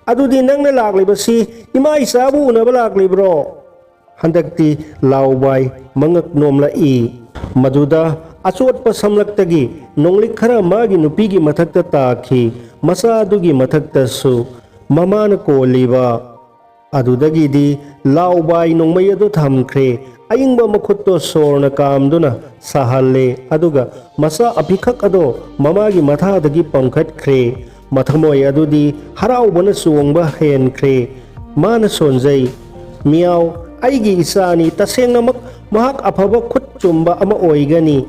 ꯑꯗꯨꯗꯤ ꯅꯪꯅ ꯂꯥꯛꯂꯤꯕꯁꯤ ꯏꯃꯥ ꯏꯆꯥꯕꯨ ꯎꯅꯕ ꯂꯥꯛꯂꯤꯕ꯭ꯔꯣ? ꯍꯟꯗꯛꯇꯤ ꯂꯥꯎꯕꯥꯏ ꯃꯉꯛ ꯅꯣꯝꯂꯛꯏ꯫ ꯃꯗꯨꯗ ꯑꯆꯣꯠꯄ ꯁꯝꯂꯛꯇꯒꯤ ꯅꯣꯡꯂꯤꯛ ꯈꯔ ꯃꯥꯒꯤ ꯅꯨꯄꯤꯒꯤ ꯃꯊꯛꯇ ꯇꯥꯈꯤ꯫ ꯃꯆꯥ ꯑꯗꯨꯒꯤ ꯃꯊꯛꯇꯁꯨ ꯃꯃꯥꯅ ꯀꯣꯜꯂꯤꯕ꯫ ꯑꯗꯨꯗꯒꯤꯗꯤ ꯂꯥꯎꯕꯥꯏ ꯅꯣꯡꯃꯩ ꯑꯗꯨ ꯊꯝꯈ꯭ꯔꯦ꯫ ꯑꯏꯪꯕ ꯃꯈꯨꯠꯇꯣ ꯁꯣꯔꯅ ꯀꯥꯝꯗꯨꯅ ꯁꯥꯍꯜꯂꯦ, ꯑꯗꯨꯒ ꯃꯆꯥ ꯑꯄꯤꯛꯈꯛ ꯑꯗꯣ ꯃꯃꯥꯒꯤ ꯃꯊꯥꯗꯒꯤ ꯄꯪꯈꯠꯈ꯭ꯔꯦ꯫ ꯃꯊꯃꯣꯏ ꯑꯗꯨꯗꯤ ꯍꯔꯥꯎꯕꯅ ꯆꯣꯡꯕ ꯍꯦꯟꯈ꯭ꯔꯦ꯫ ꯃꯥꯅ ꯁꯣꯟꯖꯩ, "ꯃꯤꯌꯥꯎ, ꯑꯩꯒꯤ ꯏꯆꯥꯅꯤ꯫ ꯇꯁꯦꯡꯅꯃꯛ ꯃꯍꯥꯛ ꯑꯐꯕ ꯈꯨꯠ ꯆꯨꯝꯕ ꯑꯃ ꯑꯣꯏꯒꯅꯤ꯫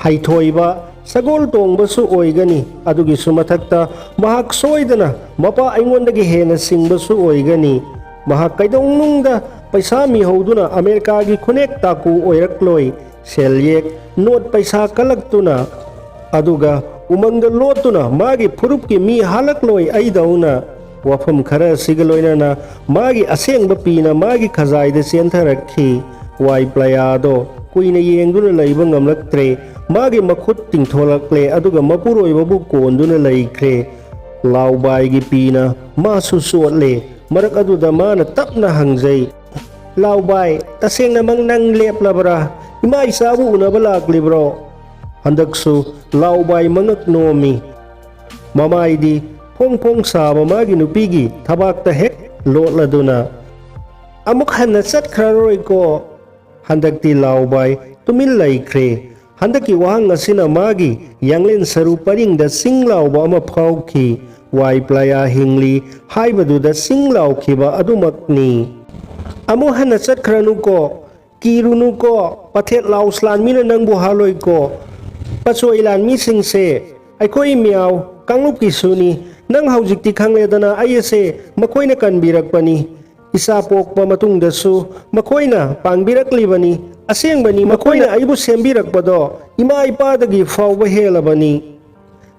ꯍꯩꯊꯣꯏꯕ ꯁꯒꯣꯜ ꯇꯣꯡꯕꯁꯨ ꯑꯣꯏꯒꯅꯤ꯫ ꯑꯗꯨꯒꯤꯁꯨ ꯃꯊꯛꯇ ꯃꯍꯥꯛ ꯁꯣꯏꯗꯅ ꯃꯄꯥ ꯑꯩꯉꯣꯟꯗꯒꯤ ꯍꯦꯟꯅ ꯁꯤꯡꯕꯁꯨ ꯑꯣꯏꯒꯅꯤ꯫ ꯃꯍꯥꯛ ꯀꯩꯗꯧꯅꯨꯡꯗ ꯄꯩꯁꯥ ꯃꯤꯍꯧꯗꯨꯅ ꯑꯃꯦꯔꯤꯀꯥꯒꯤ ꯈꯨꯅꯦꯛ ꯇꯥꯀꯨ ꯑꯣꯏꯔꯛꯂꯣꯏ꯫ ꯁꯦꯜꯌꯦꯛ, ꯅꯣꯠ ꯄꯩꯁꯥ ꯀꯜꯂꯛꯇꯨꯅ, ꯑꯗꯨꯒ ꯎꯃꯪꯗ ꯂꯣꯠꯇꯨꯅ ꯃꯥꯒꯤ ꯐꯨꯔꯨꯞꯀꯤ ꯃꯤ ꯍꯥꯜꯂꯛꯂꯣꯏ ꯑꯩꯗꯧꯅ꯫" ꯋꯥꯐꯝ ꯈꯔ ꯑꯁꯤꯒ ꯂꯣꯏꯅꯅ ꯃꯥꯒꯤ ꯑꯁꯦꯡꯕ ꯄꯤꯅ ꯃꯥꯒꯤ ꯈꯖꯥꯏꯗ ꯆꯦꯟꯊꯔꯛꯈꯤ꯫ ꯋꯥꯏ ꯄ꯭ꯂꯌꯥꯗꯣ ꯀꯨꯏꯅ ꯌꯦꯡꯗꯨꯅ ꯂꯩꯕ ꯉꯝꯂꯛꯇ꯭ꯔꯦ꯫ ꯃꯥꯒꯤ ꯃꯈꯨꯠ ꯇꯤꯡꯊꯣꯂꯛꯂꯦ, ꯑꯗꯨꯒ ꯃꯄꯨꯔꯣꯏꯕꯕꯨ ꯀꯣꯟꯗꯨꯅ ꯂꯩꯈ꯭ꯔꯦ꯫ ꯂꯥꯎꯕꯥꯏꯒꯤ ꯄꯤꯅ ꯃꯥꯁꯨ ꯆꯣꯠꯂꯦ꯫ ꯃꯔꯛ ꯑꯗꯨꯗ ꯃꯥꯅ ꯇꯞꯅ ꯍꯪꯖꯩ, "ꯂꯥꯎꯕꯥꯏ, ꯇꯁꯦꯡꯅꯃꯛ ꯅꯪ ꯂꯦꯞꯂꯕ꯭ꯔꯥ? ꯏꯃꯥ ꯏꯆꯥꯕꯨ ꯎꯅꯕ ꯂꯥꯛꯂꯤꯕ꯭ꯔꯣ?" ꯍꯟꯗꯛꯁꯨ ꯂꯥꯎꯕꯥꯏ ꯃꯉꯛ ꯅꯣꯝꯃꯤ꯫ ꯃꯃꯥꯏꯗꯤ ꯐꯣꯡ ꯐꯣꯡ ꯁꯥꯕ ꯃꯥꯒꯤ ꯅꯨꯄꯤꯒꯤ ꯊꯕꯥꯛꯇ ꯍꯦꯛ ꯂꯣꯠꯂꯗꯨꯅ, "ꯑꯃꯨꯛ ꯍꯟꯅ ꯆꯠꯈ꯭ꯔꯔꯣꯏꯀꯣ?" ꯍꯟꯗꯛꯇꯤ ꯂꯥꯎꯕꯥꯏ ꯇꯨꯃꯤꯟ ꯂꯩꯈ꯭ꯔꯦ꯫ ꯍꯟꯗꯛꯀꯤ ꯋꯥꯍꯪ ꯑꯁꯤꯅ ꯃꯥꯒꯤ ꯌꯥꯡꯂꯦꯟ ꯁꯔꯨ ꯄꯔꯤꯡꯗ ꯆꯤꯡ ꯂꯥꯎꯕ ꯑꯃ ꯐꯥꯎꯈꯤ꯫ ꯋꯥꯏ ꯄ꯭ꯂꯌꯥ ꯍꯤꯡꯂꯤ ꯍꯥꯏꯕꯗꯨꯗ ꯆꯤꯡ ꯂꯥꯎꯈꯤꯕ ꯑꯗꯨꯃꯛꯅꯤ꯫ "ꯑꯃꯨꯛ ꯍꯟꯅ ꯆꯠꯈ꯭ꯔꯅꯨꯀꯣ, ꯀꯤꯔꯨꯅꯨꯀꯣ, ꯄꯊꯦꯠ ꯂꯥꯎꯁ ꯂꯥꯟꯃꯤꯅ ꯅꯪꯕꯨ ꯍꯥꯠꯂꯣꯏꯀꯣ꯫ ꯄꯆꯣꯏ ꯂꯥꯟꯃꯤꯁꯤꯡꯁꯦ ꯑꯩꯈꯣꯏ ꯃꯤꯌꯥꯎ ꯀꯥꯡꯂꯨꯞꯀꯤꯁꯨꯅꯤ꯫ ꯅꯪ ꯍꯧꯖꯤꯛꯇꯤ ꯈꯪꯂꯦꯗꯅ, ꯑꯩ ꯑꯁꯦ ꯃꯈꯣꯏꯅ ꯀꯟꯕꯤꯔꯛꯄꯅꯤ꯫ ꯏꯆꯥ ꯄꯣꯛꯄ ꯃꯇꯨꯡꯗꯁꯨ ꯃꯈꯣꯏꯅ ꯄꯥꯡꯕꯤꯔꯛꯂꯤꯕꯅꯤ꯫ ꯑꯁꯦꯡꯕꯅꯤ, ꯃꯈꯣꯏꯅ ꯑꯩꯕꯨ ꯁꯦꯝꯕꯤꯔꯛꯄꯗꯣ ꯏꯃꯥ ꯏꯄꯥꯗꯒꯤ ꯐꯥꯎꯕ ꯍꯦꯜꯂꯕꯅꯤ꯫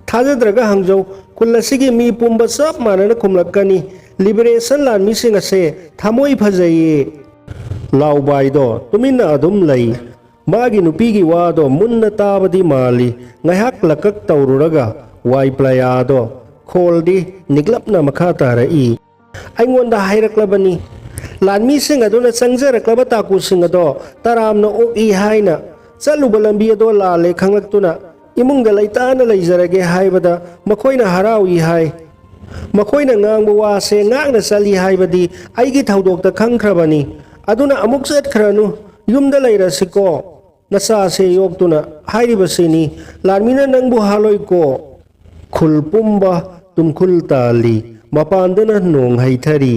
ꯊꯥꯖꯗ꯭ꯔꯒ ꯍꯪꯖꯧ, ꯈꯨꯜ ꯑꯁꯤꯒꯤ ꯃꯤ ꯄꯨꯝꯕ ꯆꯞ ꯃꯥꯟꯅꯅ ꯈꯨꯝꯂꯛꯀꯅꯤ꯫ ꯂꯤꯕꯔꯦꯁꯟ ꯂꯥꯟꯃꯤꯁꯤꯡ ꯑꯁꯦ ꯊꯃꯣꯏ ꯐꯖꯩꯌꯦ꯫" ꯂꯥꯎꯕꯥꯏꯗꯣ ꯇꯨꯃꯤꯟꯅ ꯑꯗꯨꯝ ꯂꯩ꯫ ꯃꯥꯒꯤ ꯅꯨꯄꯤꯒꯤ ꯋꯥꯗꯣ ꯃꯨꯟꯅ ꯇꯥꯕꯗꯤ ꯃꯥꯜꯂꯤ꯫ ꯉꯥꯏꯍꯥꯛ ꯂꯀꯛ ꯇꯧꯔꯨꯔꯒ ꯋꯥꯏ ꯄ꯭ꯂꯌꯥꯗꯣ ꯈꯣꯜꯗꯤ ꯅꯤꯛꯂꯞꯅ ꯃꯈꯥ ꯇꯥꯔꯛꯏ꯫ ꯑꯩꯉꯣꯟꯗ ꯍꯥꯏꯔꯛꯂꯕꯅꯤ꯫ ꯂꯥꯟꯃꯤꯁꯤꯡ ꯑꯗꯨꯅ ꯆꯪꯖꯔꯛꯂꯕ ꯇꯥꯀꯨꯁꯤꯡ ꯑꯗꯣ ꯇꯔꯥꯝꯅ ꯑꯣꯛꯏ ꯍꯥꯏꯅ ꯆꯠꯂꯨꯕ ꯂꯝꯕꯤ ꯑꯗꯣ ꯂꯥꯜꯂꯦ ꯈꯪꯂꯛꯇꯨꯅ ꯏꯃꯨꯡꯗ ꯂꯩꯇꯥꯅ ꯂꯩꯖꯔꯒꯦ ꯍꯥꯏꯕꯗ ꯃꯈꯣꯏꯅ ꯍꯔꯥꯎꯏ ꯍꯥꯏ꯫ ꯃꯈꯣꯏꯅ ꯉꯥꯡꯕ ꯋꯥꯁꯦ ꯉꯥꯛꯅ ꯆꯠꯂꯤ ꯍꯥꯏꯕꯗꯤ ꯑꯩꯒꯤ ꯊꯧꯗꯣꯛꯇ ꯈꯪꯈ꯭ꯔꯕꯅꯤ꯫ ꯑꯗꯨꯅ ꯑꯃꯨꯛ ꯆꯠꯈ꯭ꯔꯅꯨ, ꯌꯨꯝꯗ ꯂꯩꯔꯁꯤꯀꯣ꯫ ꯅꯆꯥꯁꯦ ꯌꯣꯛꯇꯨꯅ ꯍꯥꯏꯔꯤꯕꯁꯤꯅꯤ꯫ ꯂꯥꯟꯃꯤꯅ ꯅꯪꯕꯨ ꯍꯥꯠꯂꯣꯏꯀꯣ꯫ ꯈꯨꯜ ꯄꯨꯝꯕ ꯇꯨꯝꯈꯨꯜ ꯇꯥꯜꯂꯤ, ꯃꯄꯥꯟꯗꯅ ꯅꯣꯡ ꯍꯩꯊꯔꯤ꯫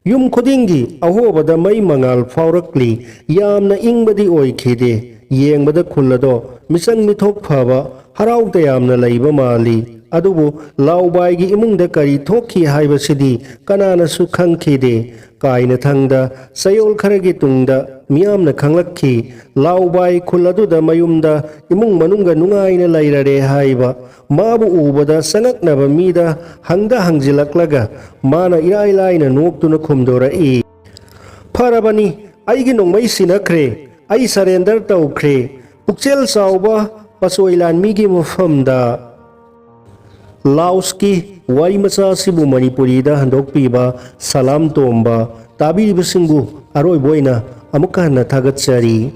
ꯌꯨꯝ ꯈꯨꯗꯤꯡꯒꯤ ꯑꯍꯣꯕꯗ ꯃꯩ ꯃꯉꯥꯜ ꯐꯥꯎꯔꯛꯂꯤ꯫ ꯌꯥꯝꯅ ꯏꯪꯕꯗꯤ ꯑꯣꯏꯈꯤꯗꯦ꯫ ꯌꯦꯡꯕꯗ ꯈꯨꯜ ꯑꯗꯣ ꯃꯤꯆꯪ ꯃꯤꯊꯣꯛ ꯐꯕ, ꯍꯔꯥꯎ ꯇꯌꯥꯝꯅ ꯂꯩꯕ ꯃꯥꯜꯂꯤ꯫ ꯑꯗꯨꯕꯨ ꯂꯥꯎꯕꯥꯏꯒꯤ ꯏꯃꯨꯡꯗ ꯀꯔꯤ ꯊꯣꯛꯈꯤ ꯍꯥꯏꯕꯁꯤꯗꯤ ꯀꯅꯥꯅꯁꯨ ꯈꯪꯈꯤꯗꯦ꯫ ꯀꯥꯏꯅꯊꯪꯗ ꯆꯌꯣꯜ ꯈꯔꯒꯤ ꯇꯨꯡꯗ ꯃꯤꯌꯥꯝꯅ ꯈꯪꯂꯛꯈꯤ꯫ ꯂꯥꯎꯕꯥꯏ ꯈꯨꯜ ꯑꯗꯨꯗ ꯃꯌꯨꯝꯗ ꯏꯃꯨꯡ ꯃꯅꯨꯡꯒ ꯅꯨꯡꯉꯥꯏꯅ ꯂꯩꯔꯔꯦ ꯍꯥꯏꯕ꯫ ꯃꯥꯕꯨ ꯎꯕꯗ ꯆꯪꯉꯛꯅꯕ ꯃꯤꯗ ꯍꯪꯗ ꯍꯪꯖꯤꯜꯂꯛꯂꯒ ꯃꯥꯅ ꯏꯔꯥꯏ ꯂꯥꯏꯅ ꯅꯣꯛꯇꯨꯅ ꯈꯨꯝꯗꯣꯔꯛꯏ, "ꯐꯔꯕꯅꯤ, ꯑꯩꯒꯤ ꯅꯣꯡꯃꯩ ꯁꯤꯟꯅꯈ꯭ꯔꯦ꯫ ꯑꯩ ꯁꯔꯦꯟꯗꯔ ꯇꯧꯈ꯭ꯔꯦ꯫ ꯄꯨꯛꯆꯦꯜ ꯆꯥꯎꯕ ꯄꯆꯣꯏ ꯂꯥꯟꯃꯤꯒꯤ ꯃꯐꯝꯗ"꯫ ꯂꯥꯎꯁꯀꯤ ꯋꯥꯔꯤ ꯃꯆꯥ ꯑꯁꯤꯕꯨ ꯃꯅꯤꯄꯨꯔꯤꯗ ꯍꯟꯗꯣꯛꯄꯤꯕ ꯁꯂꯥꯝ ꯇꯣꯝꯕ ꯇꯥꯕꯤꯔꯤꯕꯁꯤꯡꯕꯨ ꯑꯔꯣꯏꯕ ꯑꯣꯏꯅ ꯑꯃꯨꯛꯀ ꯍꯟꯅ ꯊꯥꯒꯠꯆꯔꯤ꯫